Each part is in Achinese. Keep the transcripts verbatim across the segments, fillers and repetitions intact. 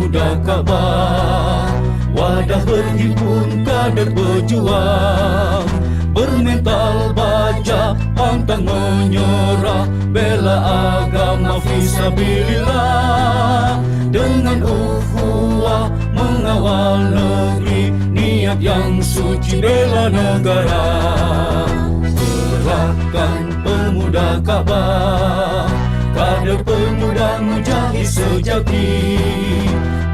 Pemuda Ka'bah, wadah berhimpun kader pejuang, bermental baja pantang menyerah, bela agama fisabilillah, dengan ukhuwah mengawal negeri, niat yang suci bela negara. Gerakan Pemuda Ka'bah, kader pemuda mujahid sejati,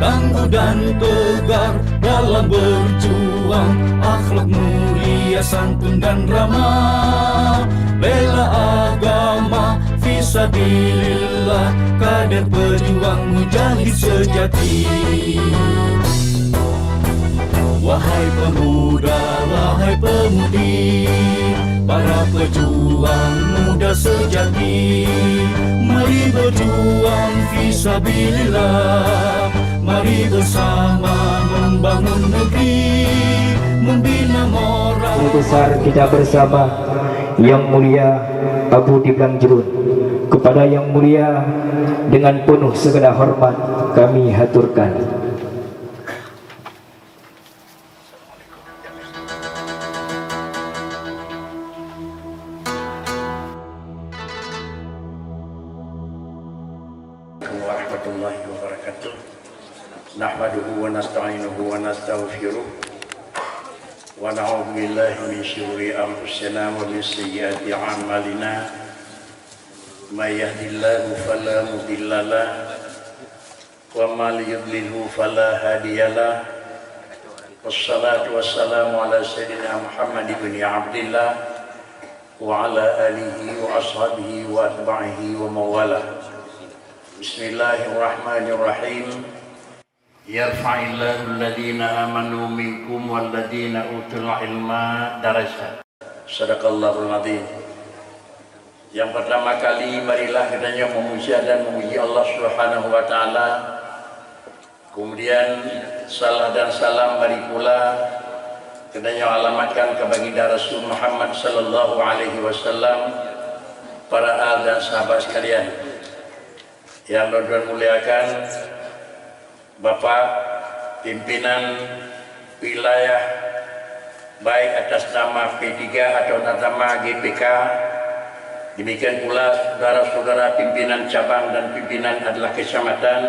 tangguh dan tegar dalam berjuang, akhlak mulia, santun dan ramah, bela agama fisabilillah, kader pejuang mujahid sejati. Wahai pemuda, wahai pemudi, para pejuang muda sejati, mari berjuang fisabilillah, mari bersama membangun negeri, membina moral. Guru besar kita bersama, Yang Mulia Abu Diblang Jruen, kepada Yang Mulia dengan penuh segala hormat kami haturkan. Warahmatullahi wabarakatuh. Nahmaduhu wa nasta'inuhu wa nastaghfiruh. Wa na'udzu billahi min syururi anfusina wa min sayyiati a'malina. May yahdihillahu fala mudhillalah. Wa man yudlilhu fala hadiyalah. Wassalatu wassalamu ala sayyidina Muhammad ibn Abdillah wa ala alihi wa ashabihi wa atba'ihi wa mawalah. Bismillahirrahmanirrahim. Yarfa'illahu alladhina amanu minkum walladhina utul ilma darajat. Sadaqallahul azim. Yang pertama kali, marilah geutanyoe memuja dan memuji Allah Subhanahu wa Ta'ala. Kemudian, salam dan salam mari pula geutanyoe alamatkan keu Baginda Rasul Muhammad sallallahu alaihi wasallam, para al dan sahabat sekalian. Yang lôn muliakan, Bapak pimpinan wilayah, baik atas nama P tiga atau atas nama G P K, demikian pula saudara-saudara pimpinan cabang dan pimpinan adalah kecamatan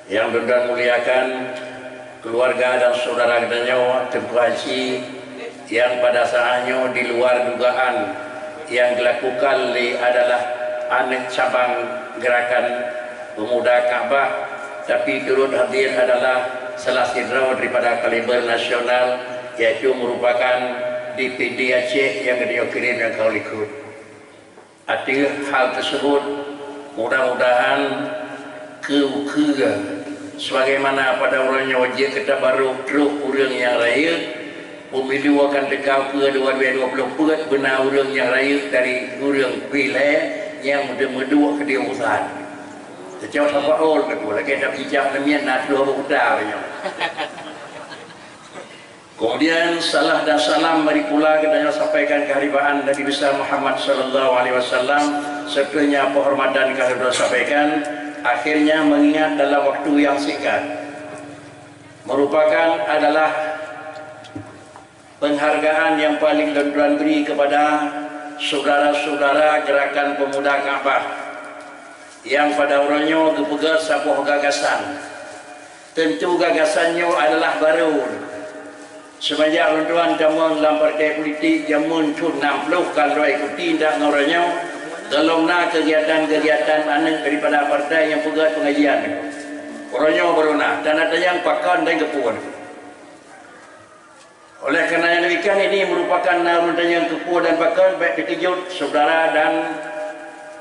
yang lôn muliakan, keluarga dan saudara geutanyoe, Teungku Haji, yang pada saat nyoe di luar dugaan yang dilakukan lé adalah aneuk cabang Gerakan Pemuda Ka'bah, tapi turut hadir adalah salah sidroe daripada kaliber nasional, yaitu merupakan D P D Aceh yang geutanyoe kirém nyang ka likot. Ateueh hal teusebut, mudah-mudahan keu-, keu-, sebagaimana pada uroe nyoe jeuet keu tabarok trok ureuëng nyang rayeuk, pemilu akan teuka ukeue dua ribu dua puluh peuet beuna ureuëng nyang rayeuk dari ureuëng pih lhée nyang meudeuh-meudeuh keudeh usan. Teucok sapat ol keu lagée that ijak leumiet na troh bak uta nyoe. Kemudian, salam dan salam mari pula geutanyoe sampaikan keuharibaan Nabi Besar Muhammad sallallahu alaihi wasallam, seterusnya penghormatan ka lôn sampaikan. Akhirnya, mengingat dalam waktu yang singkat, merupakan adalah penghargaan yang paling lôn tuan beri kepada saudara-saudara Gerakan Pemuda Ka'bah yang pada uroe nyoe geupeugét saboh gagasan. Teuntu gagasan nyoe adalah barô. Seumanjak lôn tuan tamong lam partai politik jameun thon nam ploh ka lôn ikuti ndak ngon uroe nyoe, golom na keugiatan-keugiatan aneuk daripada partai nyang peugét peungajian. Uroe nyoe barô na, tanda tanyong pakon dan keupeue. Oleh karena yang demikian, ini merupakan na ureuëng tanyong keupeue dan pakon, bék teukeujot saudara dan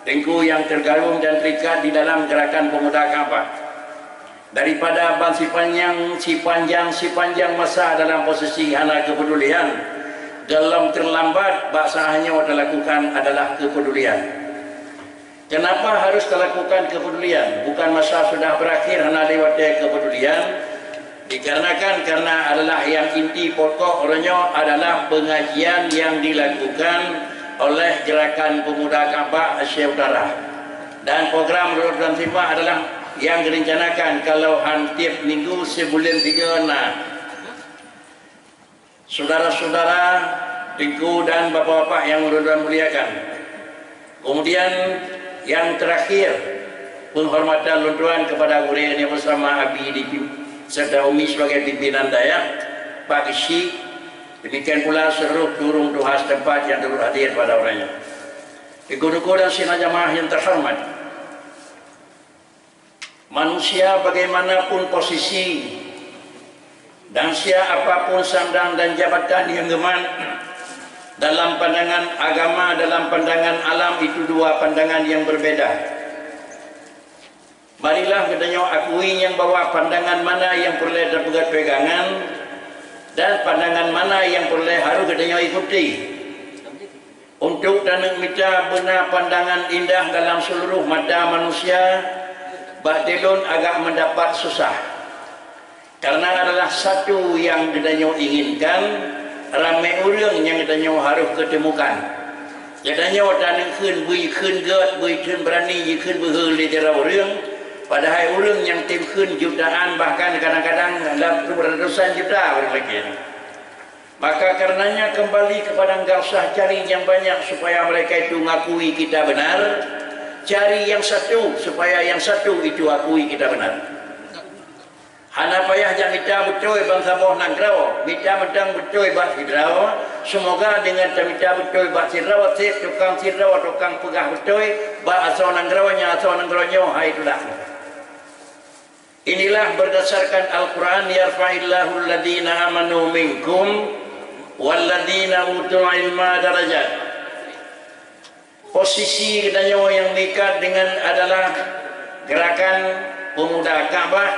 teungku yang tergabung dan terikat di dalam Gerakan Pemuda Ka'bah. Daripada ban sipanjang, sipanjang, sipanjang masa dalam posisi hana keupedulian, golom terlambat bak saat nyoe talakukan adalah keupedulian. Kenapa harus talakukan keupedulian? Bukan masa sudah berakhir hana lé watée keupedulian? Dikarenakan, karena adalah yang inti pokok uroe nyoe adalah pengajian yang dilakukan oleh Gerakan Pemuda Ka'bah Aceh Utara. Dan program Ramadan Sifah adalah Nyang geurencanakan kalau han tiep minggu sibuleuen tiga na. Syedara-syedara, teungku dan bapak-bapak nyang ulôn muliakan. Kemudian, nyang teurakhir, peunghormatan lôn tuan keupada gurée nyang beusama Abi di pim-, serta Umi sibagai pimpinan dayah, Pak Geuchik, demikian pula seluruh ureuëng tuha setempat nyang turut hadir pada uroe nyoe. Teungku-teungku dan sidroe jamaah nyang teuhoreumat. Manusia bagaimanapun posisi dan siapapun sandang dan jabatan nyang geumat, dalam pandangan agama, dalam pandangan alam, itu dua pandangan yang berbeda. Marilah geutanyoe akui nyang bahwa pandangan mana nyang peureulée tapeugét pegangan dan pandangan mana nyang peureulée harôh geutanyoe ikuti. Untuk taneuk mita beuna pandangan indah dalam seluruh mata manusia, bak teulon agak meudapat susah. Karena adalah satu nyang geutanyoe inginkan, ramé ureuëng nyang geutanyoe harôh keuteumukan. Geutanyoe taneuk kheun beu jikheun gét, beu jikheun beurani, jikheun beuhe lé sidroe ureuëng, padahai ureuëng nyang tem kheun jutaan, bahkan kadang-kadang lam ratusan juta ureuëng lakée nyan. Maka karenanya kembali kepada, enggak usah cari yang banyak supaya mereka itu ngakui kita benar. Cari yang satu supaya yang satu itu akui kita benar. Hana payah jak mita beutôi bansaboh nanggroe, mita mantong beutôi bak sidroe. Semoga dengan tamita beutôi bak sidroe, seb tukang sidroe tukang peugah beutôi bak asoe nanggroe nyan, asoe nanggroe nyoe hai tulak. Inilah berdasarkan Al-Quran, "Yarfa'illahu alladhina amanu minkum walladhina utul ilma darajat." Posisi geutanyoe nyang meuikat dengan adalah gerakan pemuda Ka'bah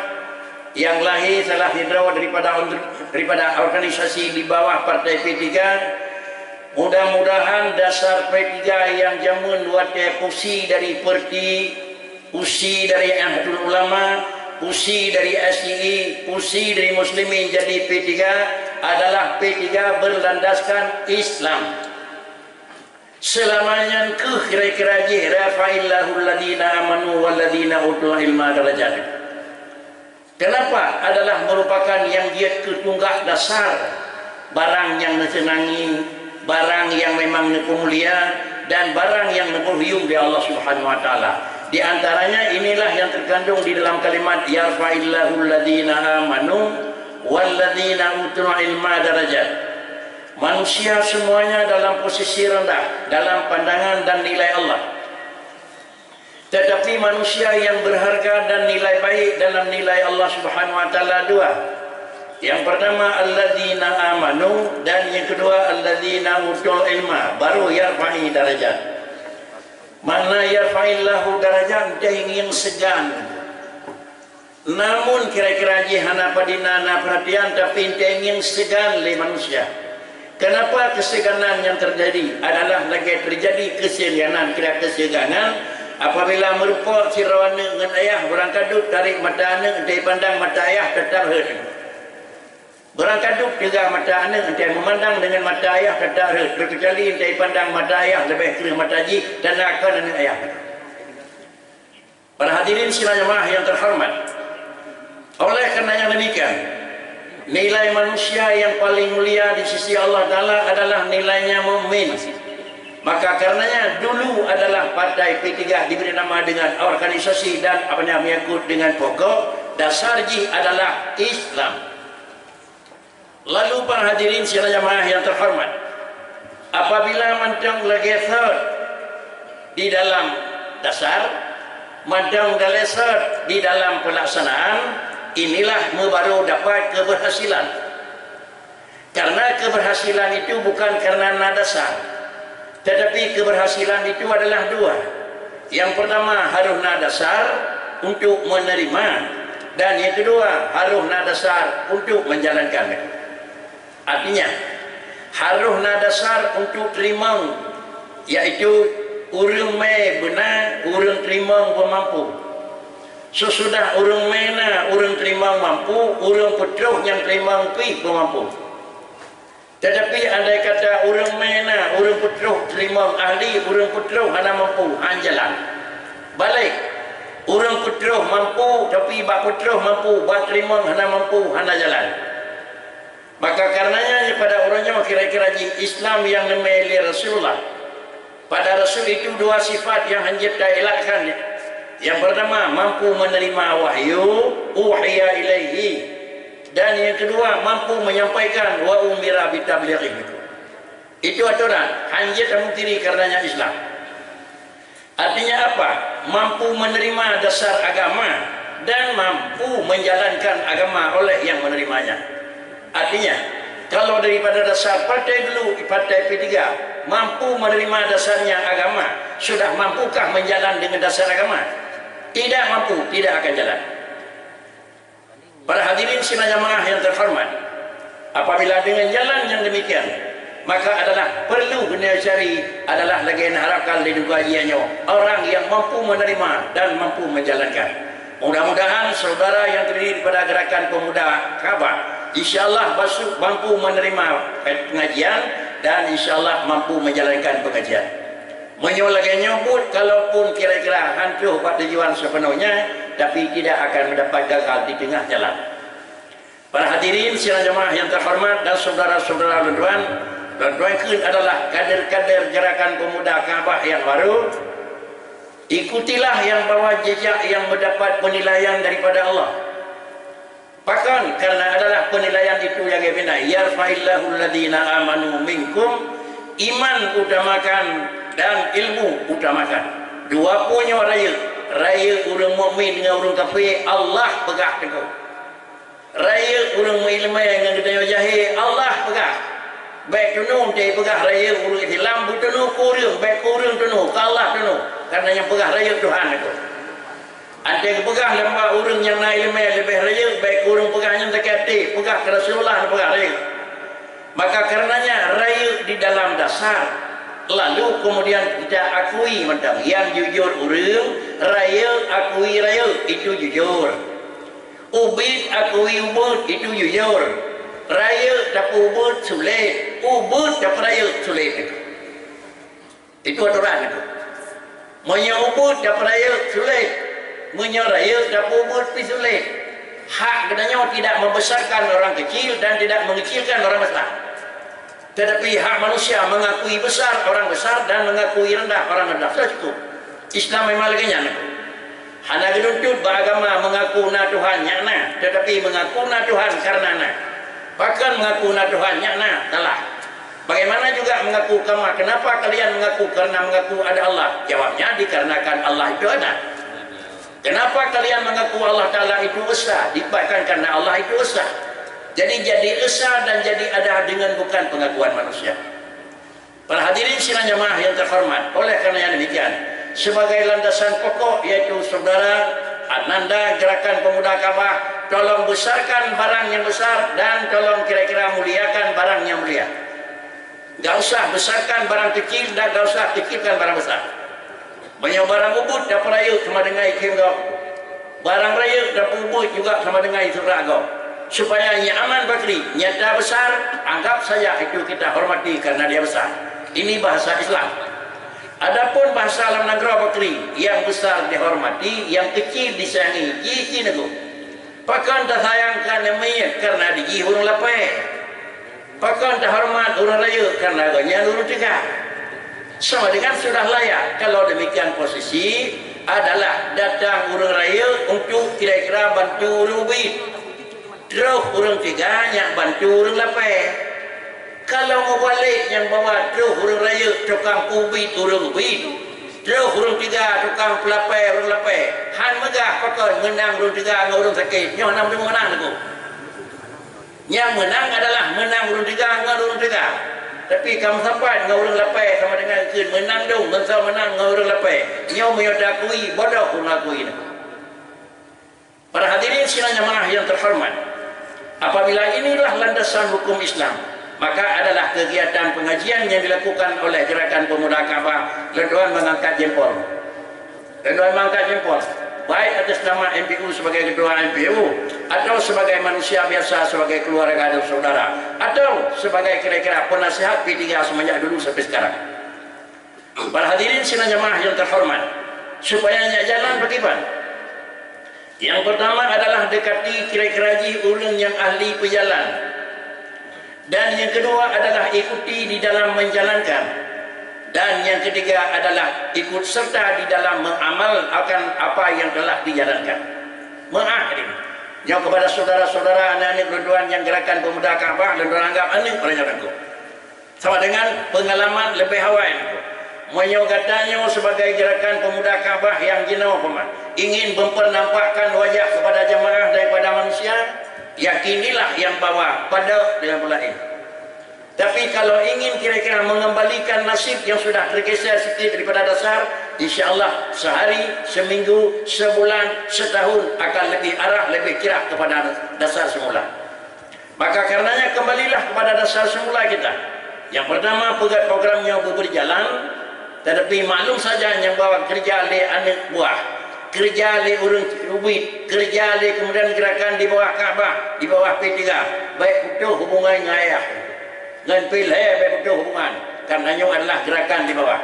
nyang lahé salah sidroe daripada, daripada organisasi di bawah Partai P tiga. Mudah-mudahan dasar P tiga nyang jameun watée pusi dari Perti, pusi dari Nahdlatul Ulama, pusi dari S I I, pusi dari Muslimin jadi P tiga adalah P tiga berlandaskan Islam. Seulama nyan kheueh kira-kira jih, "Yarfa'illahu alladhina amanu walladhina utul ilma darajat." Kenapa adalah merupakan nyang jeuet keu tunggak dasar barang nyang neuseunangi, barang nyang memang neupeumulia, dan barang nyang neupeuhium di Allah Subhanahu wa Taala. Di antaranya inilah yang terkandung di dalam kalimat, "Yarfa'illahu alladhina amanu walladhina utul ilma darajat." Manusia semuanya dalam posisi rendah dalam pandangan dan nilai Allah. Tetapi manusia yang berharga dan nilai baik dalam nilai Allah Subhanahu wa Taala dua. Yang pertama, alladzina amanu, dan yang kedua, alladzina utul ilma, baru yarfa'i darajat. Makna yarfa'illahu darajat, teuingieng seugan. Namun kira-kira jih hana padina na peurhatian, tapi teuingieng seugan lé manusia. Kenapa keuseuganan nyang teujadi adalah lagée teujadi keuseuganan, kira keuseuganan apabila meurumpok sidroe aneuëk ngon ayah, barangkaduek tarek mata aneuëk, entée pandang mata ayah, teutap rhot. Barangkaduek teuga mata aneuëk, entée meumandang deungon mata ayah, teutap rhot, teukecuali entée pandang mata ayah leubeh kreueh mata jih dan na kon aneuëk ayah. Para hadirin sidang jamaah yang terhormat, oleh karena yang demikian, nilai manusia yang paling mulia di sisi Allah Taala adalah nilainya mukmin. Maka karenanya dulu adalah partai P tiga diberi nama dengan organisasi dan apa yang menyangkut dengan pokok dasar jih adalah Islam. Lalu para hadirin sidang jamaah yang terhormat, apabila mantong lagée sot di dalam dasar, mantong lagée sot di dalam pelaksanaan, inilah meubaru dapat keberhasilan. Karena keberhasilan itu bukan karena na dasar, tetapi keberhasilan itu adalah dua. Yang pertama, harus na dasar untuk menerima, dan yang kedua, harus na dasar untuk menjalankan. Artinya, harus na dasar untuk teurimong, yaitu ureuëng mé beuna, ureuëng teurimong beumampu. Sesudah ureuëng mé na, ureuëng teurimong mampu, ureuëng peutroh nyang teurimong pih beumampu. Tetapi andai kata ureuëng mé na, ureuëng peutroh teurimong ahli, ureuëng peutroh hana mampu, han jalan. Balek. Ureuëng peutroh mampu, tapi bak peutroh mampu, bak teurimong hana mampu, hana jalan. Maka karenanya pada ureuëng nyoe kira-kira jih Islam nyang neumé lé Rasulullah. Pada Rasul itu dua sifat nyang hanjeuet taelakkan. Yang pertama, mampu menerima wahyu, uhiya ilaihi. Dan yang kedua, mampu menyampaikan wa umira bitablighihi. Itu aturan, hanjeuet tamungkiri karenanya Islam. Artinya apa? Mampu menerima dasar agama dan mampu menjalankan agama oleh yang menerimanya. Artinya, kalau daripada dasar partai dulu, partai P tiga, mampu menerima dasarnya agama, sudah mampukah menjalan dengan dasar agama? Tidak mampu, tidak akan jalan. Para hadirin sidang jamaah yang terhormat, apabila dengan jalan yang demikian, maka adalah perlu geuneuk cari adalah lagée neuharapkan lé duka jih nyoe, orang yang mampu menerima dan mampu menjalankan. Mudah-mudahan saudara yang terdiri daripada Gerakan Pemuda Kabah, insya Allah basu-, mampu menerima pengajian dan insya Allah mampu menjalankan pengajian. Meunyoe lagée nyoe buet, kalaupun kira-kira han troh bak tujuan sepenuhnya, tapi tidak akan mendapat gagal di tengah jalan. Para hadirin sidang jamaah yang terhormat dan saudara-saudara lôn tuan, lôn tuan kheun adalah kader-kader Gerakan Pemuda Kabah yang baru. Ikutilah yang bawa jejak yang mendapat penilaian daripada Allah. Pakon? Karena adalah penilaian itu lagée bina, "Yarfa'illahu alladhina amanu minkum," iman utamakan dan ilmu utamakan. Dua peue nyoe rayeuk, rayeuk ureuëng mukmin dengan ureuëng kafé Allah peugah teungku. Rayeuk ureuëng meuileumé ngon geutanyoe jahé Allah peugah. Bék teunoe teupeugah rayeuk ureuëng Islam beutunoe keu ureuëng, bék keu ureuëng tunoe, keu Allah tunoe. Karena nyang peugah rayeuk Tuhan itu. Anté geupeugah lé ureuëng nyang na iéleumé leubeh rayeuk, bék ureuëng peugah nyang sakét até, peugah keu Rasulullah peugah rayeuk. Maka karenanya rayeuk di dalam dasar, lalu kemudian kita akui mantong nyang jujur ureuëng, rayeuk akui rayeuk, itu jujur. Ubit akui ubit, itu jujur. Rayeuk tapeubit sulet, ubit tapeurayeuk sulet. Itu aturan itu. Meunyoe ubit tapeurayeuk sulet, meunyoe rayeuk tapeubit pih sulet. Hak geutanyoe tidak membesarkan orang kecil dan tidak mengecilkan orang besar. Tetapi hak manusia mengakui besar orang besar dan mengakui rendah orang rendah. Sudah cukup. Islam memang lagée nyan. Hana geununtut bak agama mengaku na Tuhan nyak na, tetapi mengaku na Tuhan karena na. Pakon mengaku na Tuhan nyak na? Salah. Bagaimana juga mengaku kama? Kenapa kalian mengaku karena mengaku ada Allah? Jawabnya, dikarenakan Allah itu ada. Kenapa kalian mengaku Allah Ta'ala itu esa? Dipakon karena Allah itu esa. Jadi, jadi esa dan jadi ada dengan bukan pengakuan manusia. Para hadirin sidang jamaah yang terhormat, oleh karena yang demikian, sebagai landasan pokok yaitu saudara Ananda Gerakan Pemuda Kabah, tolong besarkan barang yang besar dan tolong kira-kira muliakan barang yang mulia. Gak usah besarkan barang kecil dan gak usah kecilkan barang besar. Meunyoe barang ubit tapeurayeuk sama dengan ikhim gob, barang rayeuk tapeubit juga sama dengan isu gob. Supaya nyaman bakri, nyata besar, anggap saja itu kita hormati karena dia besar. Ini bahasa Islam. Adapun bahasa alam nanggroe bakri, yang besar dihormati, yang kecil disayangi, jih cit neuku. Pakon tasayang keu aneuëk miet karena di jih ureuëng lapée? Pakon tahoreumat ureuëng rayeuk karena gobnyan ureuëng teuga? Sama dengan sudah layak. Kalau demikian posisi adalah datang ureuëng rayeuk untuk kira-kira bantu ureuëng ubit. Troh ureuëng teuga nyak bantu ureuëng lapée. Kalau meubalek nyang bahwa troh ureuëng rayeuk tukang peubit ureuëng ubit, troh ureuëng teuga tukang peulapée ureuëng lapée, han meugah pakon meunang ureuëng teuga ngon ureuëng sakét, nyoe hana meuteumé meunang teungku. Nyang meunang adalah meunang ureuëng teuga ngon ureuëng teuga. Tapi ka meusapat ngon ureuëng lapée sama dengan kheun meunang dong, meunyoe meunang ngon ureuëng lapée. Nyoe meunyoe takui, bodoh ureuëng akui nyoe. Para hadirin sidang jamaah yang terhormat, apabila inilah landasan hukum Islam, maka adalah kegiatan pengajian yang dilakukan oleh Gerakan Pemuda Kabah, lôn tuan mengangkat jempol. Lôn tuan mengangkat jempol, baik atas nama M P U sebagai ketua M P U atau sebagai manusia biasa, sebagai keluarga dan saudara, atau sebagai kira-kira penasihat P tiga semenjak dulu sampai sekarang. Para hadirin sidang jamaah yang terhormat, supaya nyak jalan pakriban? Yang pertama adalah dekati kira-kira jih ureuëng nyang ahli peujalan. Dan yang kedua adalah ikuti di dalam menjalankan. Dan yang ketiga adalah ikut serta di dalam mengamalkan apa yang telah dijalankan. Meu'ah nyoe kepada saudara-saudara aneuk-aneuk lôn tuan nyang gerakan pemuda Ka'bah, lôn tuan anggap aneuk ureuëng nyoe. Sama dengan pengalaman lebih awai. Meunyoe gata nyoe sebagai gerakan pemuda Ka'bah nyang jinoe peumat ingin mempernampakkan wajah kepada jemaah daripada manusia, yakinilah yang bahwa pada dengan pula ini. Tapi kalau ingin kira-kira mengembalikan nasib yang sudah tergeser sikit daripada dasar, insya Allah sehari, seminggu, sebulan, setahun akan lebih arah, lebih cerah kepada dasar semula. Maka karenanya kembalilah kepada dasar semula kita. Yang pertama, peugét program nyoe beuberjalan, tetapi maklum saja nyang bahwa kerja lé aneuk buah, kerja lé ureuëng ubit, kerja lé kemudian gerakan di bawah Ka'bah, di bawah P tiga, baik putus hubungan dengan ayah, dengan P tiga baik putus hubungan, karena nyoe adalah gerakan di bawah.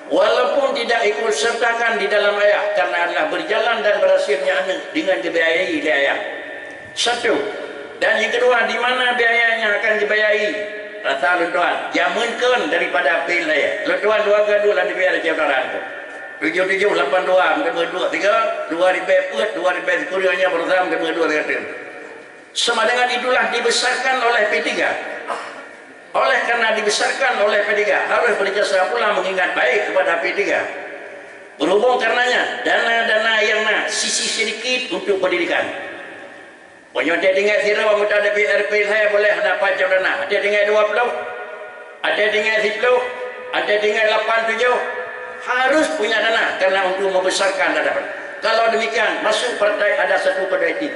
Walaupun tidak ikut sertakan di dalam ayah, karena adalah berjalan dan berhasilnya aneuk dengan dibiayai lé ayah. Satu. Dan yang kedua, di mana biaya yang akan dibiayai? Rasa lôn tuan, jameun kon daripada P tiga. Lôn tuan dua gaduh lam dibiayai lé saudara tu. Tujuh tujuh lapan dua, meuteumé dua tiga, dua ribèe peuet, dua ribèe sikureueng nyan berusaha meuteumé dua tiga triliun. Sama dengan itulah dibesarkan oleh P tiga. Oleh karena dibesarkan oleh P tiga, harus berjasa pula mengingat baik kepada P tiga. Berhubung karenanya, dana-dana yang na sisi sedikit untuk pendidikan. Meunyoe teutinggai sidroe anggota D P R P hai boleh hana pacok dana. Teutinggai dua puluh, ada tinggai siplôh, ada tinggai lapan tujoh, harus punya dana karena untuk membesarkan dana. Kalau demikian, masuk partai ada satu kode etik.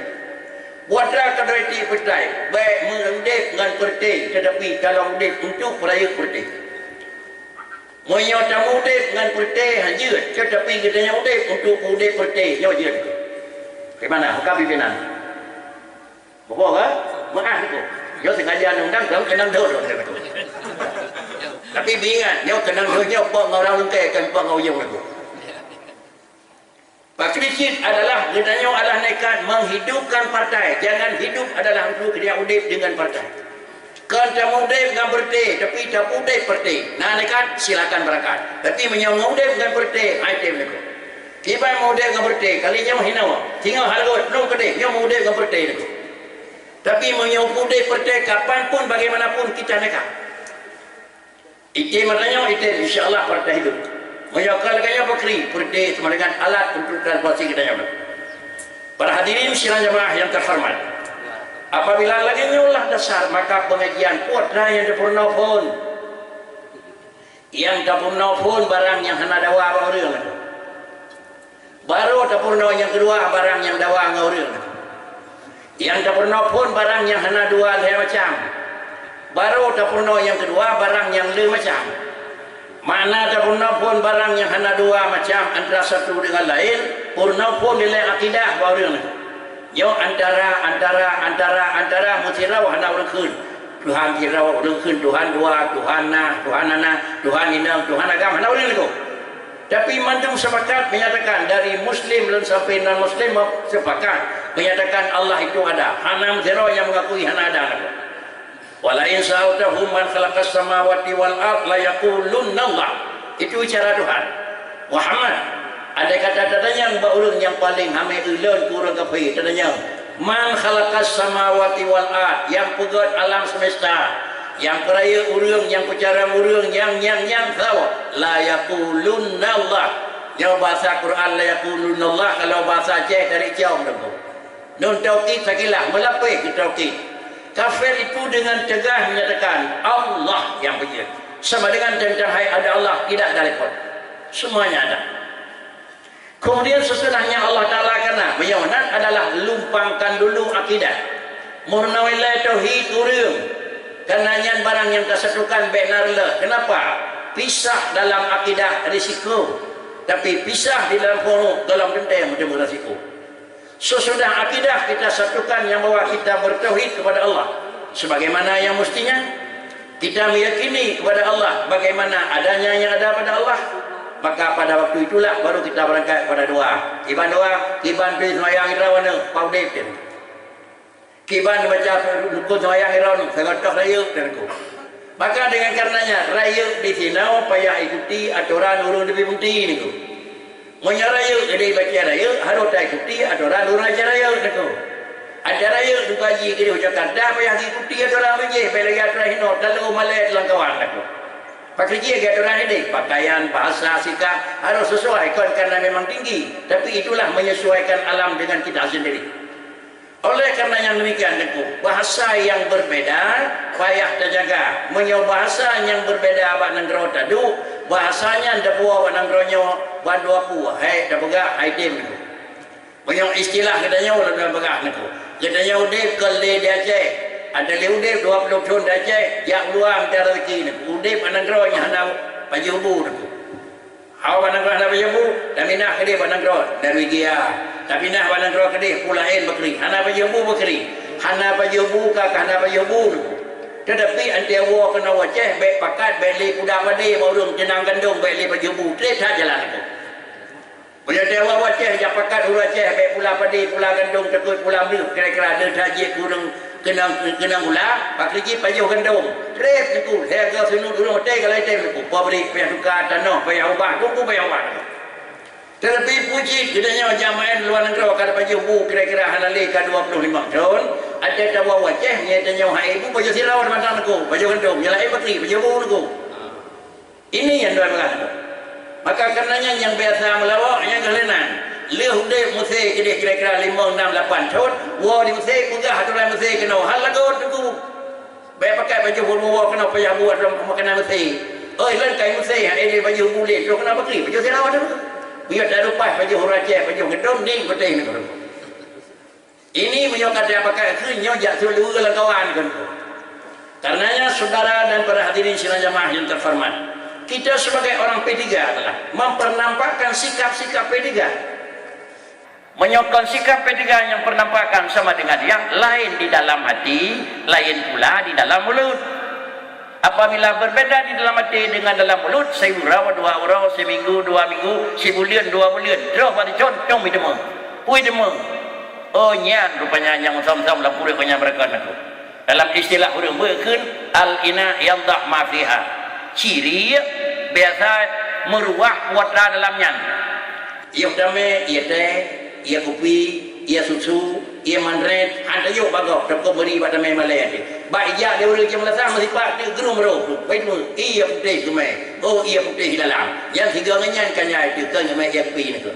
Buat dah kode etik partai, baik mengudip dengan partai, tetapi dalam udip untuk peraya partai. Meunyoe tameudeb ngon peureuteh, hanjeuet, tetapi geutanyoe udeb untuk peuudeb peureuteh, nyoe jeuet. Bagaimana? Maka pimpinan. Boh ka? Meu'ah tu. Nyoe sengaja undang, tahu keunong dot. Tapi ingat, nyoe keunong dot nyoe pok ngon ureueng lungkee, kon pok ngon uyueng lagu. Pakritik adalah geutanyoe adalah nekat menghidupkan partai. Jangan hidup adalah untuk dia udeb dengan partai. Kon tameudeb ngon partai, tapi tapeudeb partai. Nah, nekat, silakan berangkat. Tapi meunyoe meudeb ngon partai, hai tem lego. Kiban meudeb ngon partai, kali nyoe hinoe. Singoh halot, lom keudeh, nyoe meudeb ngon partai lego. Tapi meunyoe udeb partai, kapan pun, bagaimanapun, kita nekat. Item masa nyoe, item, insya Allah partai hidup. Meunyoe ka lagèe nyoe pakri, partai sama dengan alat untuk transportasi kita nyoe. Para hadirin sidang jamaah yang terhormat, apabila lagèe nyoe lah dasar, maka pengajian kuat dah yang dipeurunoe phon. Yang dipeurunoe phon barang nyang hana dawa bak ureueng. Barô tapeurunoe nyang keudua barang nyang dawa ngon ureueng. Nyang tapeurunoe phon barang nyang hana dua lhèe macam. Barô tapeurunoe nyang keudua barang nyang le macam. Makna tapeurunoe phon barang nyang hana dua macam antara satu dengan lain, peurunoe phon nilai akidah bak ureueng. Nyoe antara, antara, antara, antara meusidroe hana ureueng kheun. Tuhan sidroe, ureueng kheun Tuhan dua, Tuhan na, Tuhan hana, Tuhan inong, Tuhan agam, hana ureueng lagoe. Tapi mandum sepakat menyatakan, dari muslim dan sampai non muslim sepakat menyatakan Allah itu ada. Hana sidroe nyang mengakui hana ada. "Wa la in sa'altahum man khalaqas samawati wal ard la yaqulunna Allah." Itu bicara Tuhan. Muhammad, andai kata tatanyong bak ureueng nyang paleng hamé ulôn keu ureueng kafé, tatanyong, "Man khalaqas samawati wal ard?" Nyang peugét alam semesta, nyang peurayeuk ureueng, nyang peucarông ureueng, nyang, nyang, nyang, soe? "La yaqulunna Allah." Nyoe bahasa Quran, "La yaqulunna Allah", kalau bahasa Aceh, tarék com, Teungku. Nun taukid sakilah, meulapéh keu taukid. Kafir itu dengan tegas menyatakan, "Allah yang benar." Sama dengan tentang hai ada Allah, tidak ada repot. Semuanya ada. Kemudian sesudahnya Allah Ta'ala kana, meunyoe nan adalah lumpangkan dulu akidah. Meurunoe ilèe tauhid ureueng. Karena nyan barang nyang tasatukan bèk na reuloh. Kenapa? Pisah dalam akidah risiko. Tapi pisah di dalam peurunoe dalam teuntèe meuteumé risiko. Sesudah akidah kita satukan yang bahwa kita bertauhid kepada Allah sebagaimana yang mestinya, kita meyakini kepada Allah bagaimana adanya yang ada pada Allah, maka pada waktu itulah baru kita berangkat pada doa. Kiban doa, kiban pi seumayang droeneuh, paudép teuh. Kiban baca rukun seumayang droeneuh, sagoe toh rayeuk teuh. Maka dengan karenanya, rayeuk di sinoe payah ikuti atoran ureuëng leubeh muti niko. Meunyoe rayeuk, jadi baca rayeuk, harôh taikuti atoran ureuëng aja rayeuk niko. Ada rayeuk duka ji keudeh Jakarta, payah ikuti atoran ureuëng jih, bèk lagèe atoran hinoe, talo malèe lam kawan niko. Pakri jih lagèe atoran idéh, pakaian, bahasa, sikap, harôh sesuai, kon karena memang tinggi, tapi itulah menyesuaikan alam dengan kita sendiri. Oleh karena nyang demikian, Teungku, bahasa nyang berbeda payah tajaga. Meunyoe bahasa nyang berbeda bak nanggroe taduek, bahasa nyan tapuwoe bak nanggroe nyoe, ban dua pu, hai tapeugah, hai dem, Teungku. Meunyoe istilah geutanyoe lôn peugah, Teungku. Geutanyoe udép kon lé di Aceh. Ada lé udép dua ploh thon di Aceh, jak u luwa mita rezeki, Teungku. Udép bak nanggroe nyan hana pajoh bu, Teungku. Awak bak nanggroe hana pajoh bu, taminah keudeh bak nanggroe Norwegia. Taminah bak nanggroe keudeh, peue laén bakri. Hana pajoh bu bakri. Hana pajoh bu ka, ka hana pajoh bu. Teutapi anté woe keunoe u Aceh, bèk pakat, bèk lé pula padé bak ureuëng, teunang gandong, bèk lé pajoh bu. Trép that jalan niko. Meunyoe anté woe u Aceh, jak pakat ureuëng Aceh, bèk pula padé, pula gandong, takot pula meuleupah, kira-kira le that jeuet keu ureuëng keunong, keunong gula, pakri jih pajoh gandong. Trép Teungku, lhèe goe seunuet ureuëng watèe ka laén tem Teungku. Pabrik payah tuka, tanoh payah ubah, Teungku payah ubah. Teutapi peue cit geutanyoe jak maén luwa nanggroe ka tapajoh bu kira-kira hana lé ka dua ploh limong thon, até tawoe u Aceh nyan tanyoe hai bu pajoh sidroe mantong Teungku, pajoh gandong, nyang laén bakri, pajoh bu Teungku. Ini nyang dua belas tu. Maka karenanya nyang biasa meulawok nyang keuheunan. Lheueh udép Meusé keudeh kira-kira limong, nam, lapan thon, woe di Meusé peugah atoran Meusé keunoe, hana lagot Teungku. Bèk pakai pajoh bu woe keunoe payah buet lam makanan Meusé. Oi, lôn kai Meusé, hai lé pajoh bu lé, trok keunoe bakri, pajoh sidroe Teungku. Biyeu talupaih pajoh ureuëng Aceh, pajoh gandong, ning peutéh Teungku. Ini meunyoe ka tapakai kheun nyoe jak suluhu lam kawan kon. Karenanya, saudara dan para hadirin sidang jamaah yang terhormat, kita sebagai orang P tiga adalah mempernampakkan sikap-sikap P tiga. Meunyoe kon sikap P tiga nyang pernampakkan sama dengan yang lain di dalam hati, lain pula di dalam mulut. Apabila berbeda di dalam hati dengan dalam mulut, siuroe dua uroe, siminggu dua minggu, sibuleuen dua buleuen, troh bak sicoe, cong meuteumé. Pui teumé. Oh, nyan rupanya nyang som-som lam pureuet ngon nyang beureukon aku. Dalam istilah ureuëng beuet kheun, "Al-ina yadhah ma fiha." Ciriek biasa meuruah kuatra dalam nyan. Yôh tamé, ié teh, ié kupi, ié susu, ié manrét, han tayôh bagoe, teuka bri bak tamé malée teuh. Bak ija lé ureuëng ceumeulasan meusipat teuh geurum roh, bai teumé, ié putéh teumé, oh ié putéh dalam. Nyang sigoe ngon nyan ka nyai teuh, kon teumé ié kupi nyoe.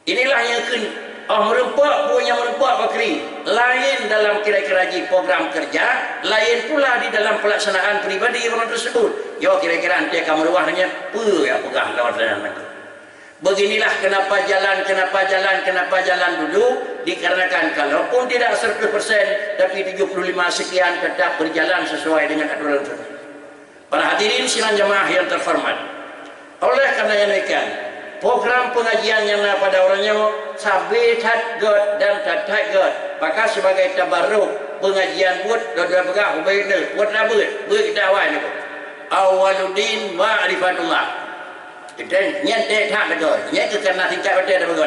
Inilah nyang kheun, oh meurumpok, peue nyang meurumpok bakri, laén dalam kira-kira jih program kerja, laén pula di dalam pelaksanaan pribadi orang tersebut. Nyoe kira-kira anté ka meuruah nyan, peue nyang peugah lawat nyan. Beginilah kenapa jalan, kenapa jalan, kenapa jalan dulu, dikarenakan kalaupun tidak seratus persen, tapi tujuh puluh lima sekian tetap berjalan sesuai dengan aturan tersebut. Para hadirin sidang jamaah yang terhormat, oleh karena demikian, program pengajian nyang na pada uroe nyoe sabe that göt dan that-that göt, maka sebagai tabaruk pengajian buet dua-dua peugah ubé nyoe, buet na beuet, beuet kita awai nyoe. Awaluddin ma'rifatullah. Kita nyan teh that lagèe, nyan keu karena singkat watèe tapeugah.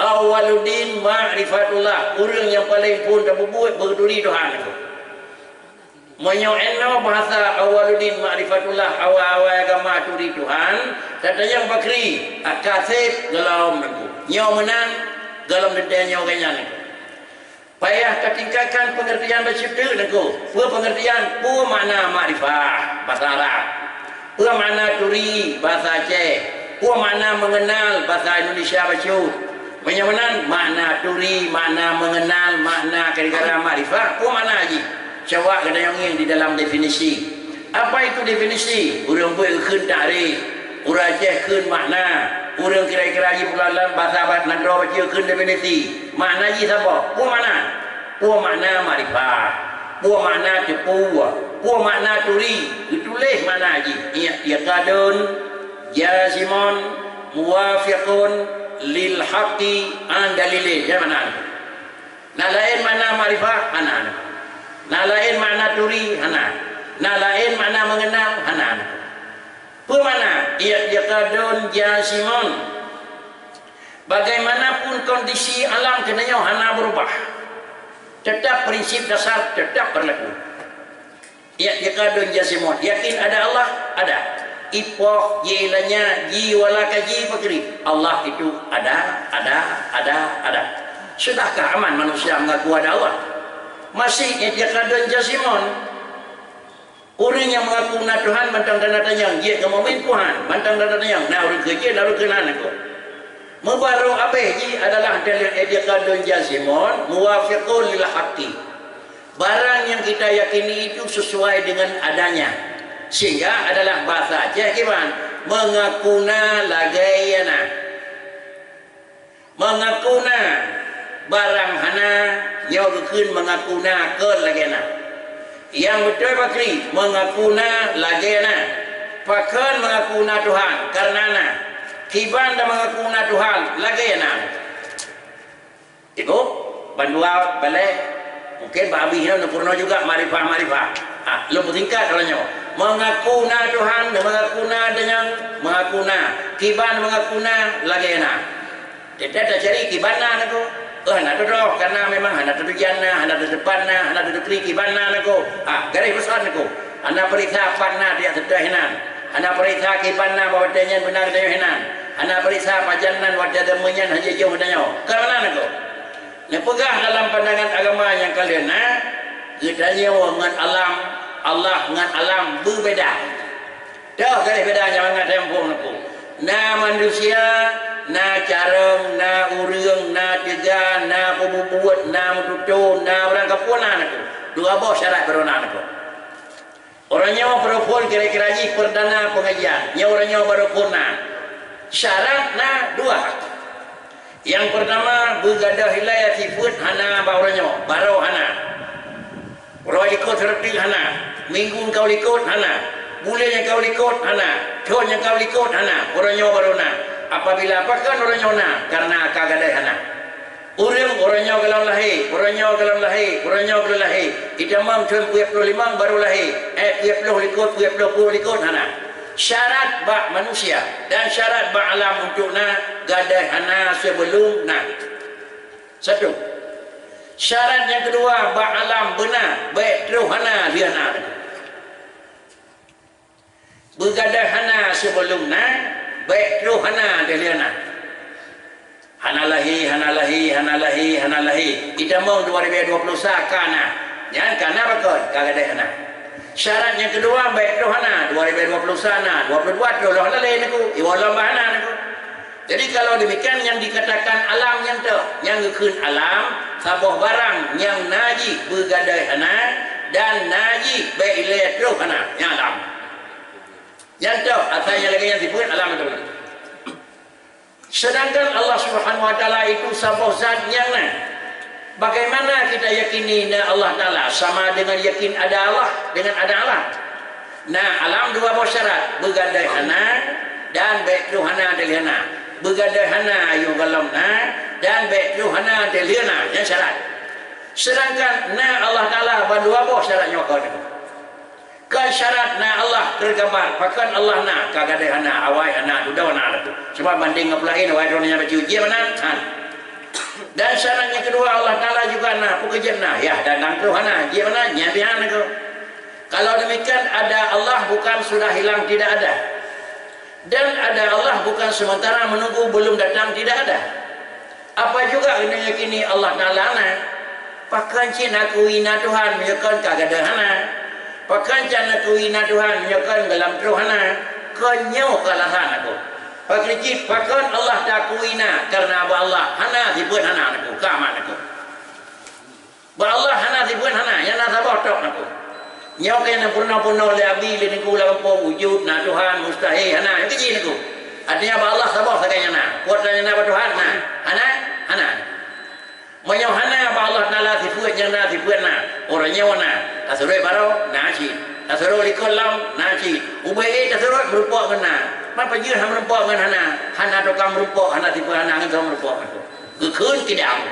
Awaluddin ma'rifatullah, ureuëng nyang paleng phon tapubuet beuturi Tuhan. Meunyoe inoe bahasa awaluddin ma'rifatullah, awai-awai agama turi Tuhan, tatanyong bakri, akaseb golom nangku. Nyoe meunan, golom teuntèe nyoe geuhnyan nangku. Payah tatingkatkan pengertian bacut teuk nangku. Peue pengertian? Peue makna makrifah basa Arab? Peue makna turi basa Aceh? Peue makna mengenal basa Indonesia bacut? Meunyoe meunan, makna turi, makna mengenal, makna kira-kira makrifah, peue makna jih? Coba geutanyoe ngieng di dalam definisi. Apa itu definisi? Ureuëng beuet kheun takrif, ureuëng Aceh kheun makna, ureuëng kira-kira jih pula lam basa nanggroe bacut kheun definisi. Makna jih saboh. Peue makna? Peue makna makrifah? Peue makna teupeu? Peue makna turi? Geutuléh makna jih. I'tiqadun jazimun muwafiqun lil haqqi an dalilin. Nyan makna. Na laén makna makrifah? Hana. Na laén makna turi? Hana. Na laén makna mengenal? Hana. Peue makna? I'tiqadun jazimun. Bagaimanapun kondisi alam keunoe hana berubah. Tetap prinsip dasar tetap berlaku. I'tiqadun jazimun, yakin ada Allah? Ada. Ipoh, ji lanya, ji wala kaji pakri, Allah itu ada, ada, ada, ada. Sudahkah aman manusia mengaku ada Allah? Masih i'tiqadun jazimun. Ureuëng nyang mengaku na Tuhan mantong tanda tanyong, jeuet keu mukmin Tuhan mantong tanda tanyong, na ureuëng keu jeuet, na ureuëng keu nan keu. Mubarok abéh jih adalah dalil i'tiqadun jazimun muwafiqun lil haqqi. Barang yang kita yakini itu sesuai dengan adanya, sehingga adalah bahasa Aceh kiban, mengaku na lagée na. Mengaku na barang hana, nyoe geukheun mengaku na kon lagée na. Nyang beutôi pakri, mengaku na lagée na. Pakon mengaku na Tuhan? Karena na. Kiban dan mengaku na Tuhan lagée na. Ibu, bandua balai, mungkin bak abih nyoe neupurunoe juga makrifah-makrifah. Ha, lôn peusingkat kalau nyoe. Mengaku na Tuhan, mengaku na deungon, mengaku na. Kiban mengaku na lagée na. Teutab tacari kiban na nangku. Eh, hana teudoh, karena memang hana teutujan na, hana teutepat na, hana teuteupri kiban na nangku. Ah, garéh beusar nangku. Hana peuriksa pat na tiak seuteh hinan. Hana peuriksa kiban na bak watée nyan beuna geutanyoe hinan. Hana peuriksa pajan nan watée deungon nyan hana jijok geutanyoe. Ka meunan nangku. Neupeugah dalam pandangan agama nyang ka lheueh na, geutanyoe ngon alam, Allah ngon alam beubeda. Toh garéh beda nyang mangat teumpông nangku. Na manusia, na carông, na ureuëng, na teuga, na peububuet, na meututoe, na ureuëng kapeue na nangku. Dua boh syarat baroe na nangku. Uroe nyoe baroe phon kira-kira jih perdana pengajian. Nyoe uroe nyoe baroe phon na. Syarat na dua. Nyang peurtama, beugadôh ilée sifeuet hana bak uroe nyoe, baroe hana. Uroe likot seureuti hana, minggu nyang ka likot hana, buleuen nyang ka likot hana, thon nyang ka likot hana, uroe nyoe baroe na. Apabila pakon uroe nyoe na, kareuna ka gadôh hana. Ureuëng uroe nyoe gohlom lahé, uroe nyoe gohlom lahé, uroe nyoe gohlom lahé. Itamong thon peuet ploh limong baroe lahé, eh, peuet ploh likot, peuet ploh peuet likot hana. Syarat bak manusia dan syarat bak alam untuk na gadôh hana sebelum na. Satu. Syarat nyang keudua bak alam beuna, bék troh hana lheueh na. Beugadôh hana sebelum na, bék troh hana lheueh na. Hana lahé, hana lahé, hana lahé, hana lahé. Itamong dua ribèe dua ploh sa ka na. Nyan ka na pakon, ka gadôh hana. Syarat nyang keudua, bék troh hana, dua ribèe dua ploh sa na, dua ploh dua troh lom hana lé nangku, iwoe lom bah hana nangku. Jadi kalau demikian nyang dikatakan alam nyan toh, nyang geukheun alam, saboh barang nyang na jih beugadôh hana dan na jih bék ilée troh hana, nyan alam. Nyan toh, asai nyang lagée nyan sifeuet alam itu. Sedangkan Allah Subhanahu wa Taala itu saboh zat nyang na. Bagaimana kita yakini na Allah Taala sama dengan yakin ada Allah, dengan ada alam? Na alam dua boh syarat, beugadôh hana dan bék troh hana lheueh na. Beugadôh hana yoh gohlom na dan bék troh hana lheueh na, nyan syarat. Sedangkan na Allah Taala ban dua boh syarat nyoe kon. Kon syarat na Allah teugambar, pakon Allah na, ka gadôh hana, awai hana, dudoe na laju. Sebab banding ngon peulaén, awai droeneuh nyan bacut, jeuet meunan, han. Dan syarat nyang keudua, Allah Taala juga na, peue keujeuet na, yah datang troh hana, jeuet meunan, nyan pih han nangku. Kalau demikian, ada Allah bukan sudah hilang tidak ada. Dan ada Allah bukan sementara menunggu belum datang tidak ada. Apa juga keuneuk yakini Allah Taala na? Pakon cit nakui na Tuhan meunyoe kon ka gadôh hana? Pakon cit nakui na Tuhan meunyoe kon gohlom troh hana? Kon nyoe keu alasan aku. Pakon cit, pakon Allah takui na? Kareuna bak Allah hana sifeuet hana nangku, ka mat nangku. Bak Allah hana sifeuet hana, nyang na saboh tok nangku. Nyoe keuh nyang peurunoe-peurunoe lé Abi lé Teungku lam gampông, wujud, na Tuhan, mustahil, hana, nyan keuh jih nangku. Artinya bak Allah saboh sagai nyang na. Kuat nyang na bak Tuhan, na. Hana? Hana. Meunyoe hana bak Allah Taala sifeuet nyang na sifeuet na, uroe nyoe na, tasurot baroe, na cit. Tasurot likot lom, na cit. Ubé ék tasurot meurumpok ngon na. Man pajoh hana meurumpok ngon hana, hana tukang meurumpok, hana sifeuet hana ngon tukang meurumpok nangku. Geukheun kidang.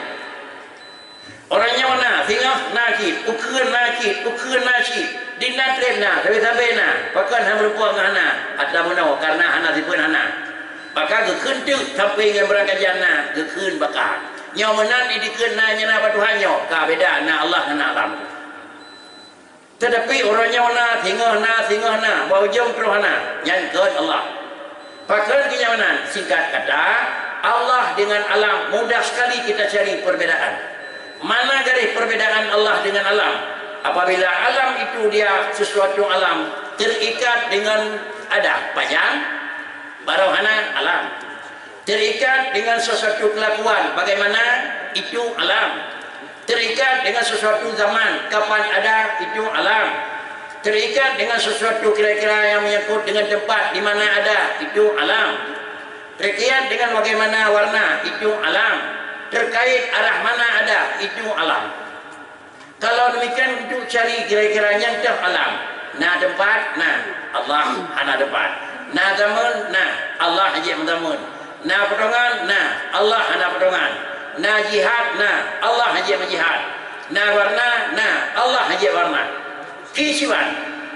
Uroe nyoe na, singoh na cit, ukeue na cit, ukeue na cit, dinan treb na, sabe-sabe na, pakon hana meurumpok ngon hana, atra bunoe, kareuna hana sifeuet hana. Maka geukheun teuk sampoe ngon beurangkajan na, geukheun baka. Nyoe meunan di dikeue na nyang na bak Tuhan nyoe, ka beda na Allah ngon alam. Teutapi uroe nyoe na, singoh na, singoh na, bak ujong troh na, nyan kheun Allah. Pakon keu nyan meunan? Singkat kata, Allah dengan alam mudah sekali kita cari perbedaan. Mana garis perbedaan Allah dengan alam? Apabila alam itu dia sesuatu alam terikat dengan ada, panyang, baroe hana, alam. Terikat dengan sesuatu kelakuan, bagaimana, itu alam. Terikat dengan sesuatu zaman, kapan ada, itu alam. Terikat dengan sesuatu kira-kira yang menyangkut dengan tempat di mana ada, itu alam. Terikat dengan bagaimana warna, itu alam. Terkait arah mana ada, itu alam. Kalau demikian, untuk cari kira-kira nyang teuh alam. Na teumpat? Na. Allah hana teumpat. Na zaman? Na. Allah hana zaman. Na potongan? Na. Allah hana potongan. Na jihad? Na. Allah hana jihad. Na warna? Na. Allah hana warna. Kisiban.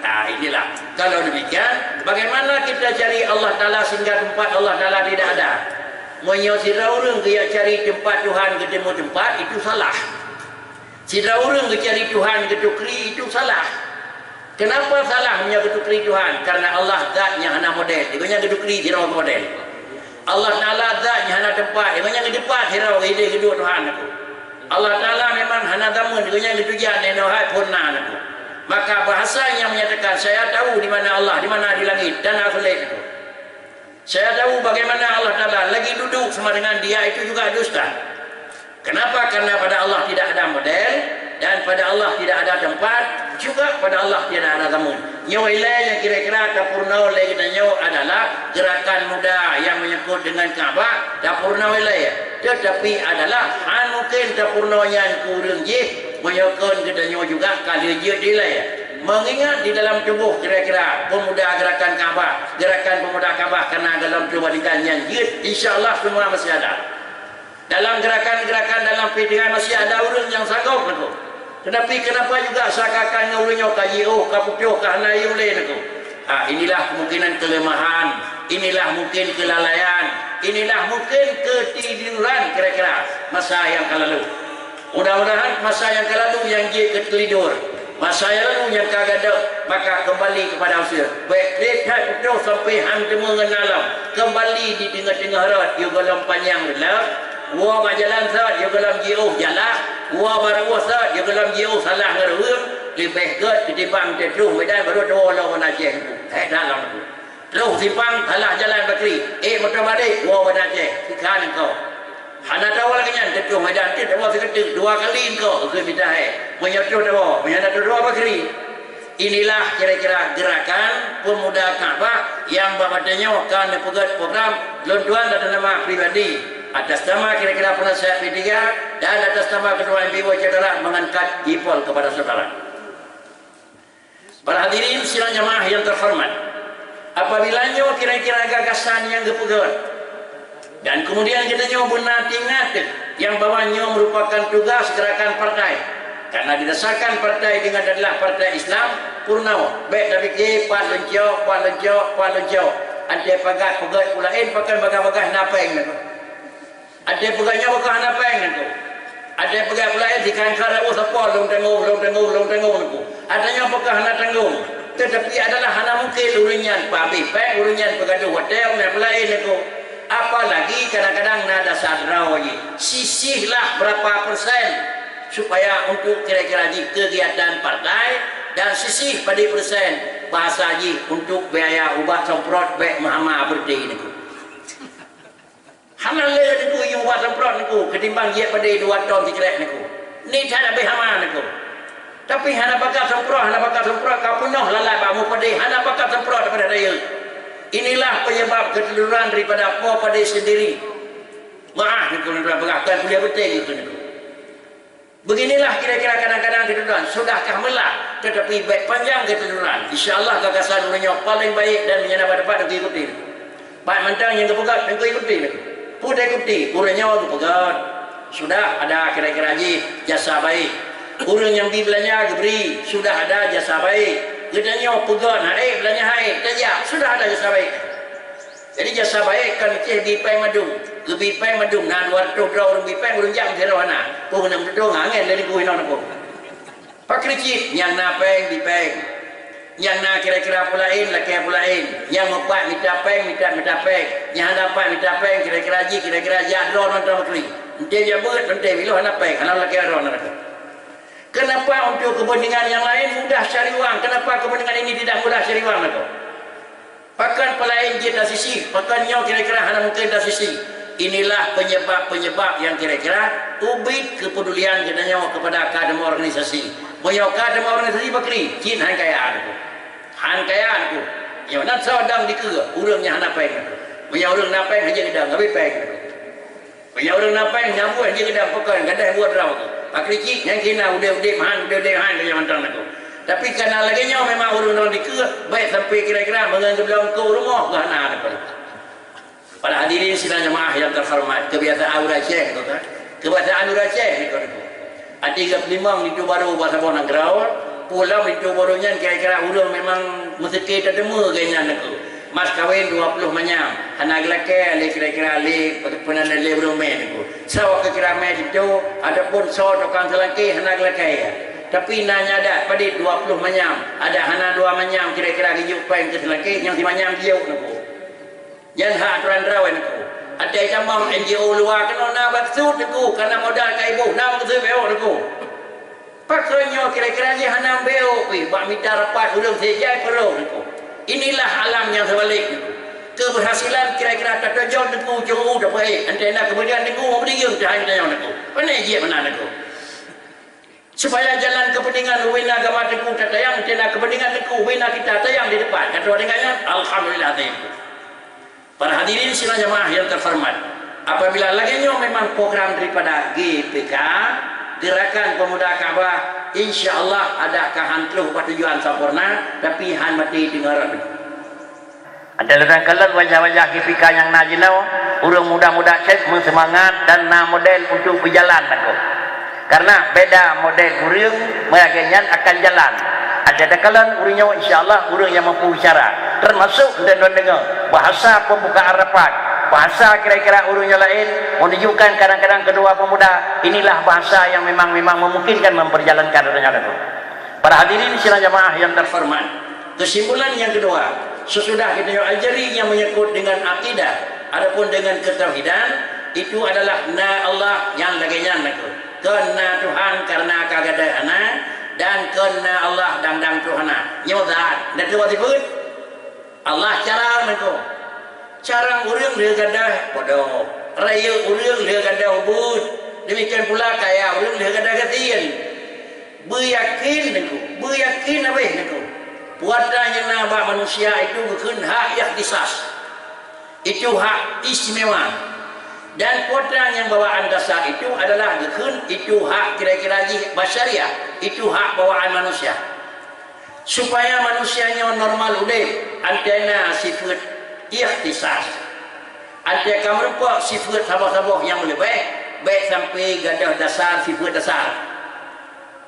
Nah, inilah. Kalau demikian, bagaimana kita cari Allah Ta'ala sehingga tempat Allah Ta'ala tidak ada? Meunyoe sidroe ureuëng geujak cari teumpat Tuhan geuteumu teumpat, itu salah. Sidroe ureuëng geucari Tuhan geutukri, itu salah. Kenapa salah meunyoe geutukri Tuhan? Karena Allah zat nyang hana model. Di gobnyan geutukri sidroe model. Allah Ta'ala zat nyang hana teumpat. Di gobnyan geuteumpat sidroe, geudeh geuduek Tuhan aku. Allah Ta'ala memang hana zaman. Di gobnyan geutujan, nenoe hai phon na aku. Maka bahasa yang menyatakan, "Saya tahu di mana Allah, di mana di langit, dan akhirat itu." Saya tahu bagaimana Allah Ta'ala lagi duduk sama dengan dia, itu juga dusta. Kenapa? Karena pada Allah tidak ada model, dan pada Allah tidak ada tempat, juga pada Allah tidak ada zaman. Nyoe ilée nyang kira-kira tapeurunoe lé geutanyoe adalah gerakan muda yang menyangkut dengan Ka'bah, tapeurunoe ilée. Tetapi adalah han mungkin tapeurunoe nyan keu ureuëng jih, meunyoe kon geutanyoe juga ka lheueh jeuet ilée. Mengingat di dalam tuboh kira-kira pemuda gerakan Ka'bah, gerakan pemuda Ka'bah kana dalam tuboh balikan nyan jeuet, insya Allah semua masih ada. Dalam gerakan-gerakan dalam P T H masih ada ureuëng nyang sanggob, Teungku. Tetapi kenapa juga seakan-akan ngon ureuëng nyoe ka jiôh, ka putôh, ka hana yue lé, Teungku? Ah, inilah kemungkinan kelemahan, inilah mungkin kelalaian, inilah mungkin ketiduran kira-kira masa yang ka lalu. Mudah-mudahan masa nyang ka lalu nyang jeuet keu teulidur, masa nyang lalu nyang ka gadôh, maka keumbali keupada usia. Bék trép that putôh sampoe han teuma ngon alam. Keumbali di teungoh-teungoh rot, yue gohlom panyang reuleuh, woe bak jalan sot, yue gohlom jiôh jalah, woe bak reuôh sot, yue gohlom jiôh salah ngon ureuëng, leubeh gét ketimbang teutroh Medan baru tuwoe lom Banda Aceh. Hék that lom. Troh simpang, salah jalan bakri. Eh, moto badek, woe Banda Aceh, sikhan engkau. Hana tawoe lagée nyan, teutroh Medan, teutroh sigoe teuk, dua kali engkau, geukheun mita hai. Meunyoe troh tawoe, meunyoe hana troh tawoe bakri. Inilah kira-kira gerakan pemuda Ka'bah yang bak watée nyoe ka neupeugét program lôn tuan atas nama pribadi, atas nama kira-kira penasihat P tiga, dan atas nama Ketua M P O Aceh Utara mengangkat jipol kepada saudara. Para hadirin sidang jamaah yang terhormat, apabila nyoe kira-kira gagasan nyang geupeugét, dan kemudian geutanyoe beuna teuingat nyang bahwa nyoe merupakan tugas gerakan partai, karena didasarkan partai dengan adalah partai Islam, purnoe, bék tapike pat leuncok, pat leuncok, pat leuncok, até pagat peugét peue laén pakon bagah-bagah na péng. Até peugah nyoe bukon hana péng Teungku. Até peugah peulaén sikhan kara, "Oh, sapo lôn tanggong, lôn tanggong, lôn tanggong Teungku." Até nyoe bukon hana tanggong. Tetapi adalah hana mungkin ureuëng nyan peuhabéh péng, ureuëng nyan peugadôh watée, ureuëng nyan peulaén Teungku. Apalagi kadang-kadang na dasar droe jih. Sisihlah berapa persen supaya untuk kira-kira jih kegiatan partai dan sisih padé persen bahasa jih untuk biaya ubat semprot bék meuhama berhenti Teungku. Hana lé Teungku yue ubat semprot Teungku, ketimbang jiék padé dua ton sikrek Teungku. Ni that habéh hama Teungku. Tapi hana bakat semprot, hana bakat semprot, ka peunoh lalat bak mu padé, hana bakat semprot daripada dayeuh. Inilah penyebab keteluran daripada po padé sendiri. Maah Teungku, Teungku peugah, kan kuliah penting itu Teungku. Beginilah kira-kira kadang-kadang keteluran. Sudahkah melah, tetapi bék panjang keteluran. Insya Allah gagasan ureuëng nyoe paling baik dan meunyo na bak teumpat Teungku ikuti. Bak mantong nyang geupeugét Teungku ikuti. Peue ikuti? Ureuëng nyoe geupeugét. Sudah ada kira-kira jih jasa baik. Ureuëng nyang bi beulanja geubri. Sudah ada jasa baik. Geutanyoe peugét hai, beulanja hai, tajak. Sudah ada jasa baik. Jadi jasa baik kan ceh bi péng mandum. Geubi péng mandum, na dua ratus droe ureuëng bi péng, ureuëng jak meusidroe hana. Peue hana meututoe ngon angén dari kuh inoe nangko. Pakri cit, nyang na péng bi péng. Nyang na kira-kira peue laén, lakée peue laén. Nyang meupat mita péng, mita, mita péng. Nyang hana pat mita péng, kira-kira jih, kira-kira jak droe nonton pakri. Ente jak beuet, ente biloh hana péng, hana lakée droe nonton. Kenapa untuk kepentingan yang lain mudah cari uang? Kenapa kepentingan ini tidak mudah cari uang nangko? Pakon peulaén jeuet tasisi, pakon nyoe kira-kira hana mungken tasisi. Inilah penyebab-penyebab yang kira-kira ubit kepedulian geutanyoe kepada kademoe organisasi. Meunyoe kademoe organisasi pakri, cit han kaya aku. Han kaya aku. Nyoe nan soe dang dikeue, ureuëng nyang hana péng aku. Meunyoe ureuëng na péng, hana geudang, habéh péng aku. Meunyoe ureuëng na péng, nyan buet jih geudang pakon, gadoh buet droe. Pakri cit, nyang kina udeb-udeb han, udeb-udeb han, keu nyang mantong nangko. Tapi kana lagée nyoe memang ureuëng dong dikeue, bék sampai kira-kira meungon geublong keu rumoh geuhana nangko. Para hadirin sidang jamaah yang terhormat, kebiasaan ureuëng Aceh nangko kan? Kebiasaan ureuëng Aceh nangko. Até geupeumimang linto barô bak saboh nanggroe, pulang linto barô nyan kira-kira ureuëng memang meuseuké tateumé geuh nyan nangko. Mas kawén dua ploh manyam, hana geulakée lé kira-kira lé peunan lé ureuëng mé nangko. Soe keu kira mé linto ataupun soe tukang seulangké hana geulakée. Tapi na nyang adat padit dua ploh manyam, adat hana dua manyam kira-kira geujok péng keu seulangké nyang simanyam jiyok nangko. Nyan hak aturan droe nangko. Até tamong N G O luwa keunoe na baksut nangko, kana modal ka iboh na baksut beo nangko. Pakon nyoe kira-kira jih hana beo pih bak mita rapat ureuëng sijai peureuh nangko. Inilah alam nyang seubalek nangko. Keberhasilan kira-kira tatojok nangko cungu tapeuék, antena kemudian nangko meudiyeueng tahan tanyoe nangko. Pane jih meunan nangko. Supaya jalan kepentingan ubena agama teungku tatayang, antena kepentingan teungku ubena kita tayang di depan. Kata dengan nyan, alhamdulillah tayang. Para hadirin sidang jamaah yang terhormat, apabila lagée nyoe memang program daripada G P K, Gerakan Pemuda Ka'bah, insya Allah ada ka han troh bak tujuan sampoereuna, tapi han maté teungoh rot. Anda leueh kalon wajah-wajah G P K nyang na jinoe, ureuëng muda-muda cit meuseumangat dan na model untuk beujalan lagoe. Karena beda model ureuëng, meulagée nyan akan jalan. Ada takalon ureuëng nyoe, insya Allah, ureuëng nyang mampu bicara. Termasuk dan deungoe bahasa pembukaan rapat, bahasa kira-kira ureuëng nyang laén menunjukkan kadang-kadang ketua pemuda, inilah bahasa yang memang, memang memungkinkan memperjalankan ureuëng nyan. Para hadirin sidang jamaah yang terhormat, kesimpulan yang kedua, sesudah kita ajari yang menyangkut dengan akidah, adapun dengan ketauhidan, itu adalah na Allah yang lagée nyan lagoe. Kon na Tuhan karena ka gadôh hana, dan kon na Allah dang-dang troh hana. Nyoe zat, na troh sifeuet. Allah carang nangko. Carang ureuëng lheueh gadôh podoh. Rayeuk ureuëng lheueh gadôh beuet. Demikian pula kaya ureuëng lheueh gadôh gasien. Beuyakin nangko. Beuyakin habéh nangko. Puatra nyang na bak manusia itu geukheun hak ikhtisas. Itu hak istimewa. Dan puatra nyang bawaan dasar itu adalah geukheun itu hak kira-kira jih basyariah. Itu hak bawaan manusia. Supaya manusia nyoe normal udeb, antena sifeuet ikhtisas. Anteka meurumpok sifeuet saboh-saboh nyang leubeh, bék sampai gadôh dasar sifeuet dasar.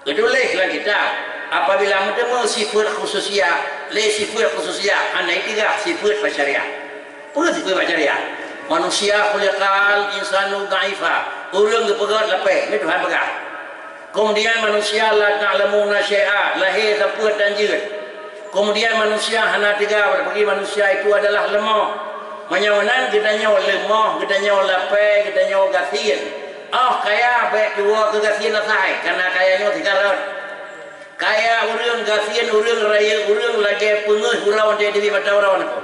Geutuléh lam kitab, apabila meuteumé sifeuet khususiah, lé sifeuet khususiah hana itigah sifeuet basyariah. Peue sifeuet basyariah? Manusia khuliqal insanu dha'ifa, ureuëng geupeugét lapéh, nyoe Tuhan peugah. Kemudian manusia la ta'lamuna syai'a, lahé sapeue tan jeuet. Kemudian manusia hana teuga, bagi manusia itu adalah leumoh. Meunyoe meunan geutanyoe leumoh, geutanyoe lapée, geutanyoe gasien. Óh kaya bék tuwoe keu gasien asai, karena kaya nyoe sikarot. Kaya ureuëng gasien, ureuëng rayeuk, ureuëng lagée peungeuh uroe watée teubiet mata uroe nangko.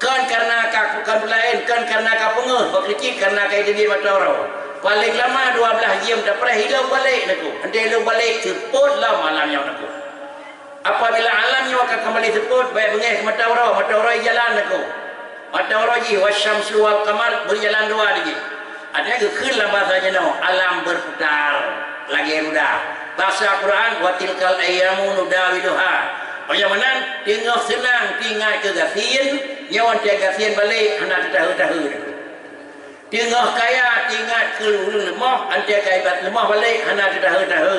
Kon karena ka kon peulaén, kon karena ka peungeuh, bak keuchik karena ka teubiet mata uroe. Paléng lama dua blaih jeuem tapreh ilok balek nangko. Entée ilok balek seupôt lom alam nyoe nangko. Apabila alam nyoe ka keumbali seupôt, bék beungéh keu mata uroe, mata uroe jalan nangko. Mata uroe jih, wasyamsu wal qamar, beujalan dua jih. Artinya geukheun lam bahasa jinoe, alam berputar lagée ruda. Bahasa Quran, wa tilkal ayyamu nudawiluha. Meunyoe meunan, teungoh seunang teuingat keu gasien, nyoe watée gasien balek hana teutahe-tahe. Teungoh kaya teuingat keu ureuëng leumoh, watée ka ibat leumoh balek hana teutahe-tahe.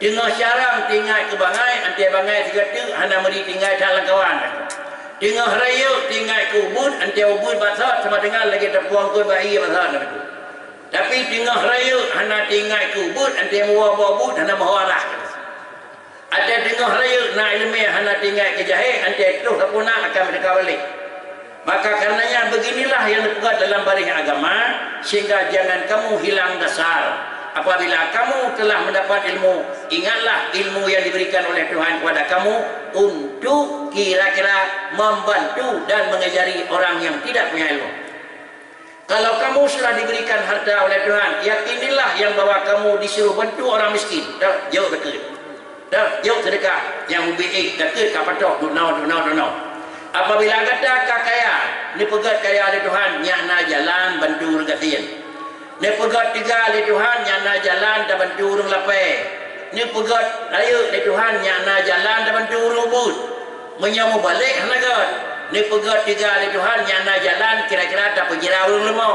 Teungoh carông teuingat keu bangai, watée bangai sigoe teuk hana meuri tinggai that lam kawan. Teungoh rayeuk teuingat keu ubeuet, 'an teuh ubeuet bak sot sama deungon lagée tapuang keu bayi bak sot. Tapi teungoh rayeuk hana teuingat keu ubeuet, 'an teuh meuwoe bak ubeuet hana meuwoe rah. Até teungoh rayeuk na iéleumé hana teuingat keu jahé, 'an teuh troh sapeue na akan meuteuka balek. Maka kareuna nyan, beginilah nyang neupeugah dalam baréh agama, sehingga jangan kamu hilang dasar. Apabila kamu telah mendapat ilmu, ingatlah ilmu yang diberikan oleh Tuhan kepada kamu untuk kira-kira membantu dan mengajari orang yang tidak punya ilmu. Kalau kamu sudah diberikan harta oleh Tuhan, yakinilah yang bahwa kamu disuruh bantu orang miskin. Dah, jaweueb deukeuet. Dah, jaweueb seudeukah nyang ubit ék, deukeuet ka patok, dunoe, dunoe, dunoe. Apabila gata ka kaya, neupeugét kaya lé Tuhan, nyan na jalan bantu ureuëng gasien. Neupeugét teuga lé Tuhan, nyan na jalan tabantu ureuëng lapée. Neupeugét rayeuk lé Tuhan, nyan na jalan tabantu ureuëng ubit. Meunyoe mubalek hana gét, neupeugét teuga lé Tuhan, nyan na jalan kira-kira tapeujira ureuëng leumo.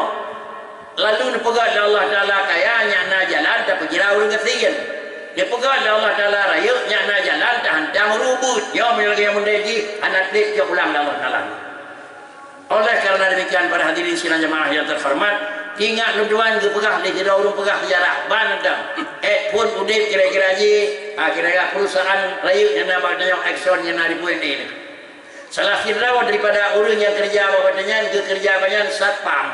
Lalu neupeugét lé Allah Taala kaya, nyan na jalan tapeujira ureuëng gasien. Neupeugét lé Allah Taala rayeuk, nyan na jalan tahantam ureuëng ubit. Nyoe meunyoe lagée nyang meudeh jih hana treb jok pulang lé Allah Taala. Oleh karena demikian, para hadirin sidang jamaah yang terhormat, ingat lôn tuan geupeugah lé sidroe ureuëng peugah seujarah ban dam. Eh, phon udeb kira-kira jih, ah, kira-kira perusahaan rayeuk nyang na bak tanyoe Exxon nyang na di Puen Eng. Salah sidroe daripada ureuëng nyang keureuja bak badan nyan geukeureuja bak nyan satpam.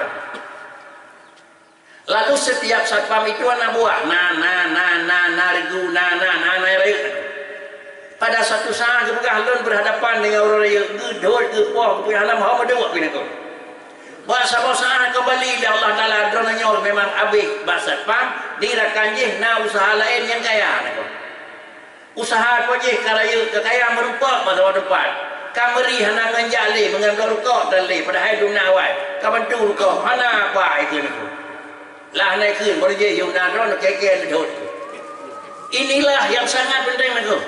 Lalu setiap satpam itu anak buah, na, na, na, na, na regu, na, na, na, na rayeuk. Pada satu saat geupeugah lôn berhadapan dengan ureuëng rayeuk, geudhôt, geupoh, geupeugah hana meuhom meuduek pih nangkon. Bak saboh saat kembali lé Allah Taala, droeneuh nyoe memang abéh bak satpam, di rakan jih na usaha laén nyang kaya nangkon. Usaha ko jih ka rayeuk, ka kaya meurumpok bak saboh teumpat. Ka meuri hana ngon jak lé, meungon bloe rukok tan lé, padahai dum na awai. Ka bantu rukok, hana apa ikeu nangkon. Lah na ikeu, baru jih yum na droe, keke neudhôt. Inilah yang sangat penting nangkon.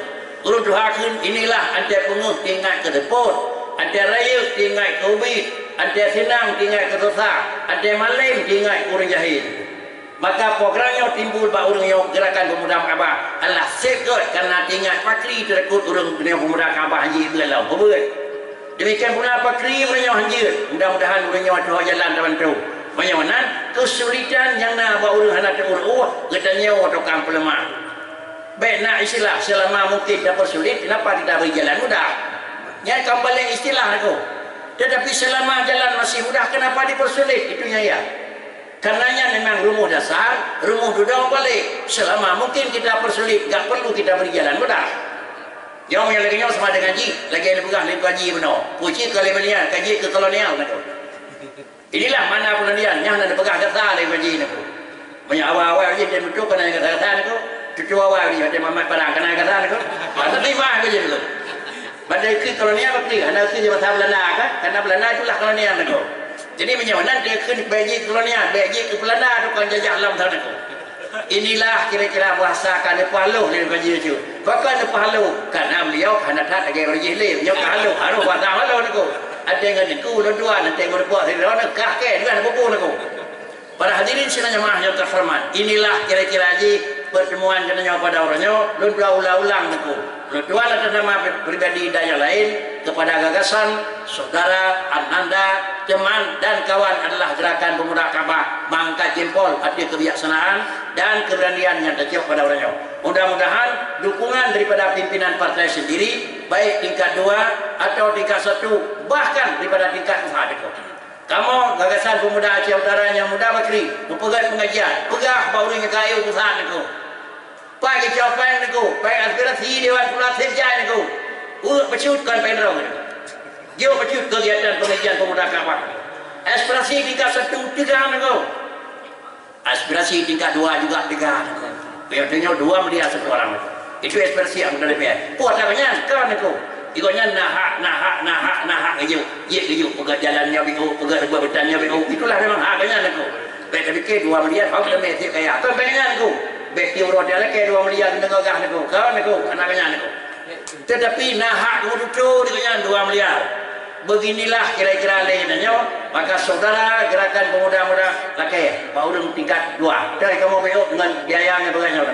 Ulôn tuha kheun, inilah 'an teuh peungeuh teuingat keu seupôt, 'an teuh rayeuk teuingat keu ubit, 'an teuh seunang teuingat keu susah, 'an teuh malém teuingat keu ureuëng jahé. Maka program nyoe timbul bak ureuëng nyoe Gerakan Pemuda Meukabbah adalah seb gét kareuna teuingat pakri teureukot ureuëng nyoe Pemuda Meukabbah jih beuet lom. Peubeuet. Demikian pula pakri ureuëng nyoe hanjeuet. Mudah-mudahan ureuëng nyoe tuha jalan tabantu. Meunyoe nan, keusulitan nyang na bak ureuëng hana teuureuëh, geutanyoe tukang peuleumah. Bék na istilah, selama mungkin tapersulit, kenapa kita beri jalan mudah? Nyan ka mubalek istilah nangkon. Tetapi selama jalan masih mudah, kenapa dipersulit? Itu nyang ya. Karena nyan memang rumoh dasar, rumoh dudoe mubalek. Selama mungkin kita persulit, enggak perlu kita beri jalan mudah. Nyoe nyang lagée nyoe sama dengan jih, lagée neupeugah lé Pak Haji bunoe. Puji keu lé belian, ka jeuet keu kolonial nangkon. Inilah makna peunantian nyang na neupeugah gata lé Pak Haji nangkon. Meunyoe awai-awai jih dan beutôi keunan gata-gata nangkon. Tutoe awai jih watée mamat parang keunan gata nangkon. Masa timah keu jih nangkon. Pada keu kolonial bakri, hana keu je masa Belanda kan? Karena Belanda itulah kolonial nangkon. Jadi meunyoe nan dia keu bék jih keu kolonial, bék jih keu Belanda tukang jajah lom sana nangkon. Inilah kira-kira bahasa ka neupeugah lé Pak Haji nyoe. Pakon neupeugah lé? Karena beliau hana that lagée ureuëng jih lé. Nyoe ka haloh, harôh bahasa haloh nangkon. Ada ngon nangkon ulôn tuan, nanti ngon puak sini, kah ke, dengan buku nangkon. Para hadirin sidang jamaah yang terhormat, inilah kira-kira jih pertemuan kita nyoe pada uroe nyoe, lôn tuan ulang-ulang nangkon. Lôn tuan atas nama pribadi dan yang lain kepada gagasan saudara, ananda, teman, dan kawan adalah Gerakan Pemuda Kabah mangkat jempol ateueh kebijaksanaan dan keberanian nyang tacok pada uroe nyoe. Mudah-mudahan dukungan daripada pimpinan partai sendiri, baik tingkat dua atau tingkat satu, bahkan daripada tingkat pusat itu. Kamoe Gagasan Pemuda Aceh Utara nyang muda bakri, meupeugét pengajian, peugah bak ureuëng nyang ka eu pusat nangkon. Pai geucok péng nangkon, péng aspirasi Dewan Pula Sirjai nangkon. Ureuëng peucut kon péng droe nangkon. Jok peucut kegiatan pengajian pemuda Kabah. Aspirasi tingkat satu teuga nangkon. Aspirasi tingkat dua juga teuga nangkon. Biasanya dua miliar satu orang. Itu aspirasi anggota D P R. Kuat tak nyan, kan nangkon. Igo nyan na hak, na hak, na hak, na hak geuyue. Jeuet geuyue peugét jalan nyoe biôh, peugét reubah beutan nyoe biôh. Itulah memang hak nyan nangkon. Bék tapikir dua miliar, hok leumeh tiep kaya. Kan bék nyan nangkon. Bék tiep uroe dia lakée dua miliar deungoe gah nangkon. Kan nangkon, anak nyan nangkon. Tetapi na hak geututoe di nyan dua miliar. Beginilah kira-kira lé nyoe, maka saudara Gerakan Pemuda-Muda lakée bak ureuëng tingkat dua. Toh kamoe biôh ngon biaya nyang beurangkat nyoe.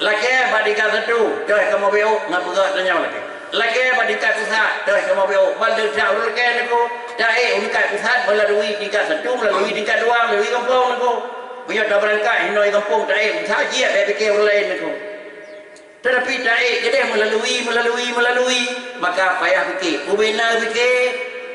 Lakée bak tingkat satu, toh kamoe biôh ngon peugét nyoe lakée. Lakée bak tingkat pusat, deuh kamoe beuet, ban deuh that ureuëng lakée niko, taék u tingkat pusat meulalu tingkat satu, meulalu tingkat dua, meulalu gampông niko. Meunyoe tabeurangkat hinoe gampông taék u pusat, jeuet bèk pike ureuëng laén niko. Teutapi taék keudeh meulalu, meulalu, meulalu, maka payah pike. Ubena pike,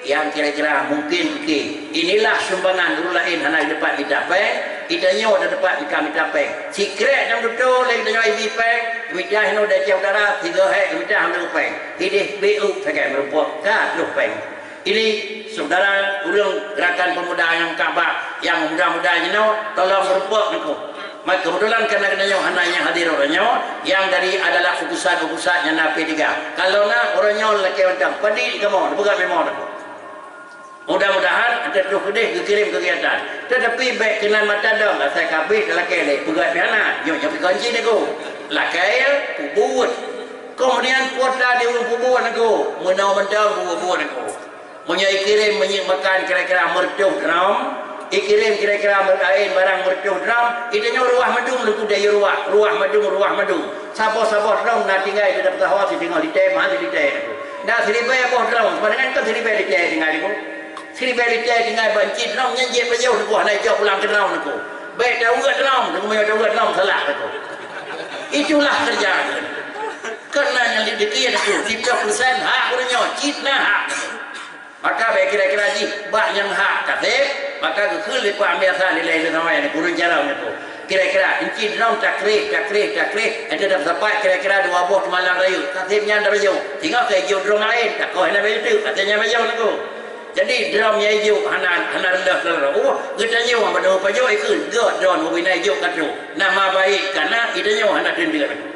nyang kira-kira mungkin pike. Inilah sumbangan ureuëng laén hana teupat mita péng, geutanyoe teupat mita, mita péng. Sikrek nyang beutôi lé geutanyoe ibi péng, mita hinoe di Aceh Utara, sigoe hék mita hana péng. Ideh beu sagai meurumpok ka troh péng. Ini saudara ureuëng Gerakan Pemuda nyang ka bak, nyang muda-muda jinoe, tolong meurumpok niko. Maka keubeutulan kana geutanyoe hana nyang hadir uroe nyoe, nyang dari adalah utusan-utusan nyang na P tiga. Kalau na uroe nyoe lakée mantong, padit kamoe, peugah memang dah. Mudah-mudahan ata troh keudeh geukirém kegiatan. Teutapi bék keunan mata dong, asai kabeh talakée lé, peugah pih hana, nyoe nyang pih kunci niko. Lakée, peubuet. Kemudian kuota di ureuëng peubuet niko, meunoe mantong peubuet niko. Meunyoe ikirém minyeuk makan kira-kira meureutoh drum, ikirém kira-kira meuraén barang meureutoh drum, geutanyoe ruah mandum leuku dayeuh ruah, ruah mandum, ruah mandum. Saboh-saboh drum na tinggai di dalam sahoe siteungoh litée, meuhan silitée niko. Na siribée boh drum, sama dengan kon siribée litée tinggai niko. Siribée litée tinggai ban cit drum nyan jeuet pajoh niko, hana ijok pulang keu drum niko. Bék taweuet drum, niko meunyoe taweuet drum salah niko. Itulah kerja. Keunan nyang dipike niko, siplôh persen hak ureuëng nyoe, cit na hak. Maka bék kira-kira jih bak nyang hak kaseb, maka geukheun lé Pak Amir Hasan ilée ilée sama nyan gurun jaroe nyan tu. Kira-kira enci drum takreh, takreh, takreh, ente dap sapat kira-kira dua boh teumalang rayeuk. Kaseb nyan tabajoh. Singoh ka ijok drum laén, takoh hana bajoh teuk, kaseb nyan bajoh lagu. Jadi drum nyang ijok hana, hana reuloh keudroe. Oh, geutanyoe padum pajoh ikheun, gok drum ubina ijok ka troh. Nama baik kana geutanyoe hana teuntèe.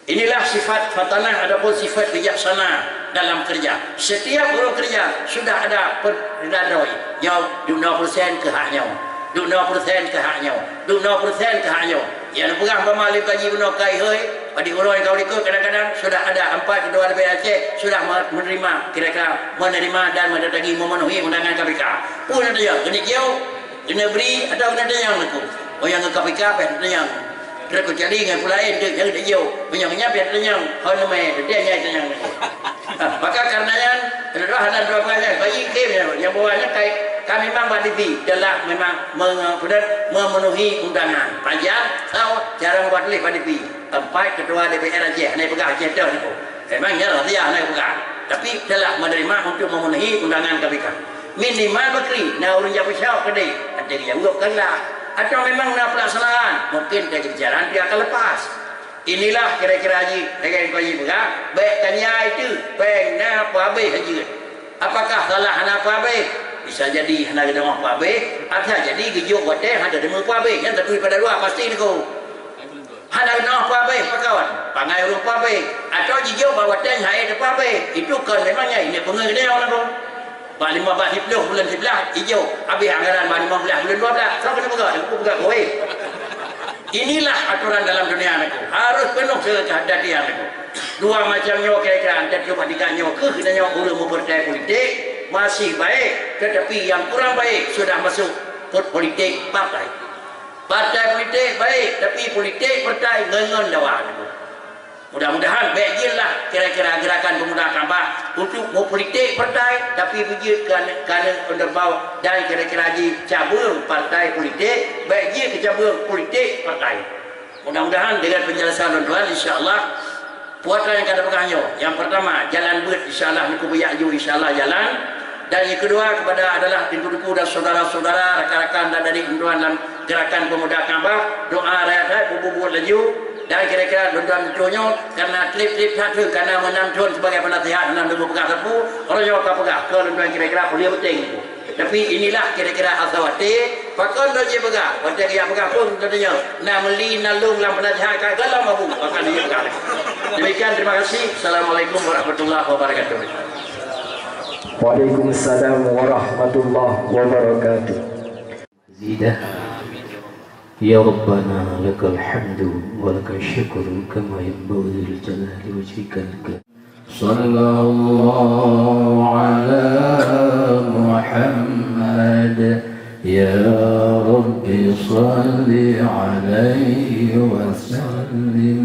Inilah sifat fatanah ataupun sifat bijaksana dalam kerja. Setiap ureuëng kerja sudah ada per-, rida droe. Nyoe dua puluh persen keu hak nyoe, dua puluh persen keu hak nyoe, dua puluh persen keu hak nyoe. Nyang peugah bak malam gaji bunoe kai hoi, pada uroe ka likot kadang-kadang sudah ada empat ketua D P R Aceh sudah me-, menerima, kira-kira menerima dan mendatangi memenuhi undangan K P K. Pun ada ya, kena jauh. Keuneuk bri atawa keuneuk tanyong laku? Oh, nyang ngon K P K payah tatanyong. Treuk keucuali ngon peue laén teuk nyang geutanyong. Meunyoe nyan payah tatanyong, hon leumé teuntèe nyang tanyong laku. Ah, maka karena nyan, keudua hana dua buah nyan, bayi khém nyan, nyang bahwa nyan kai, ka memang bak D P, telah memang me-, peue, memenuhi undangan. Panjang, tau, cara buat tuléh bak D P. Tempat ketua D P R Aceh, hana peugah Aceh dah niko. Memang nyan rahsia hana peugah. Tapi telah menerima untuk memenuhi undangan K P K. Minimal bakri na ureuëng jak peucok keudeh, até geujaweueb kan lah. Atawa memang na peulaksanaan, mungkin dari jalan dia akan lepas. Inilah kira-kira jih, lagée nyang kau jih peugah, bék tanya itu, péng na peue habéh jeuet. Apakah salah hana peue habéh? Bisa jadi hana geudeungoe peue habéh, bisa jadi geujok watée hana deungoe peue habéh. Nyan tatui pada luwa pasti niko. Hana geunoe peue habéh pakon, pangai ureuëng peue habéh, atawa jijok bak watée nyang hai teupeu habéh. Itu kon memang nyai ni peungeuh geutanyoe lagoe. Bak lima bak siplôh buleuen siblaih ijok, habéh anggaran bak lima blah buleuen dua blah. Soe keuneuk peugah, peugah kawé. Inilah aturan dalam dunia niko. Harus penuh kehati-hatian niko. Dua macam nyoe kira-kira antat coba tiga nyoe keuh geutanyoe ureuëng meupartai politik masih baik, tetapi yang kurang baik sudah masuk politik partai. Partai politik baik, tapi politik partai ngon-ngon dawa. Mudah-mudahan bék jeuet lah kira-kira gerakan pemuda tambah untuk meupolitik partai, tapi beujeuet kana, kana underbau dan kira-kira jih cabeueng partai politik, bék jeuet keu cabeueng politik partai. Mudah-mudahan dengan penjelasan tuan-tuan, insya Allah, Peue nyang ka tapeugah nyoe, nyang pertama, jalan beuet, insya Allah, neukubeuyak ju, insya Allah, jalan. Dan nyang keudua, kepada adalah teungku-teungku dan saudara-saudara, rakan-rakan dan adik tuan dalam Gerakan Pemuda Kabah, doa rakyat hai, peubuet-buet laju. Dan kira-kira lôn tuan beutôi nyoe, karena trép-trép that thon, karena meunam thon sebagai penasihat, hana lôn peugah sapeue, uroe nyoe ka peugah, keu lôn tuan kira-kira peue nyang penting. Tapi inilah kira-kira asawati, pakon lôn jeuet peugah, watée geujak peugah pun lôn tanyong, na meuli na lôn lam peunasihat ka golom abu, pakon lôn jeuet peugah. Demikian, terima kasih. Assalamualaikum warahmatullahi wabarakatuh. Waalaikumsalam warahmatullahi wabarakatuh. Zidah. Ya Rabbana lakal hamdu wa lakal syukru kama yanbaghi li jalali wajhikal karim. Sallallahu ala Muhammad. Ya Rabbi salli alaihi wa sallim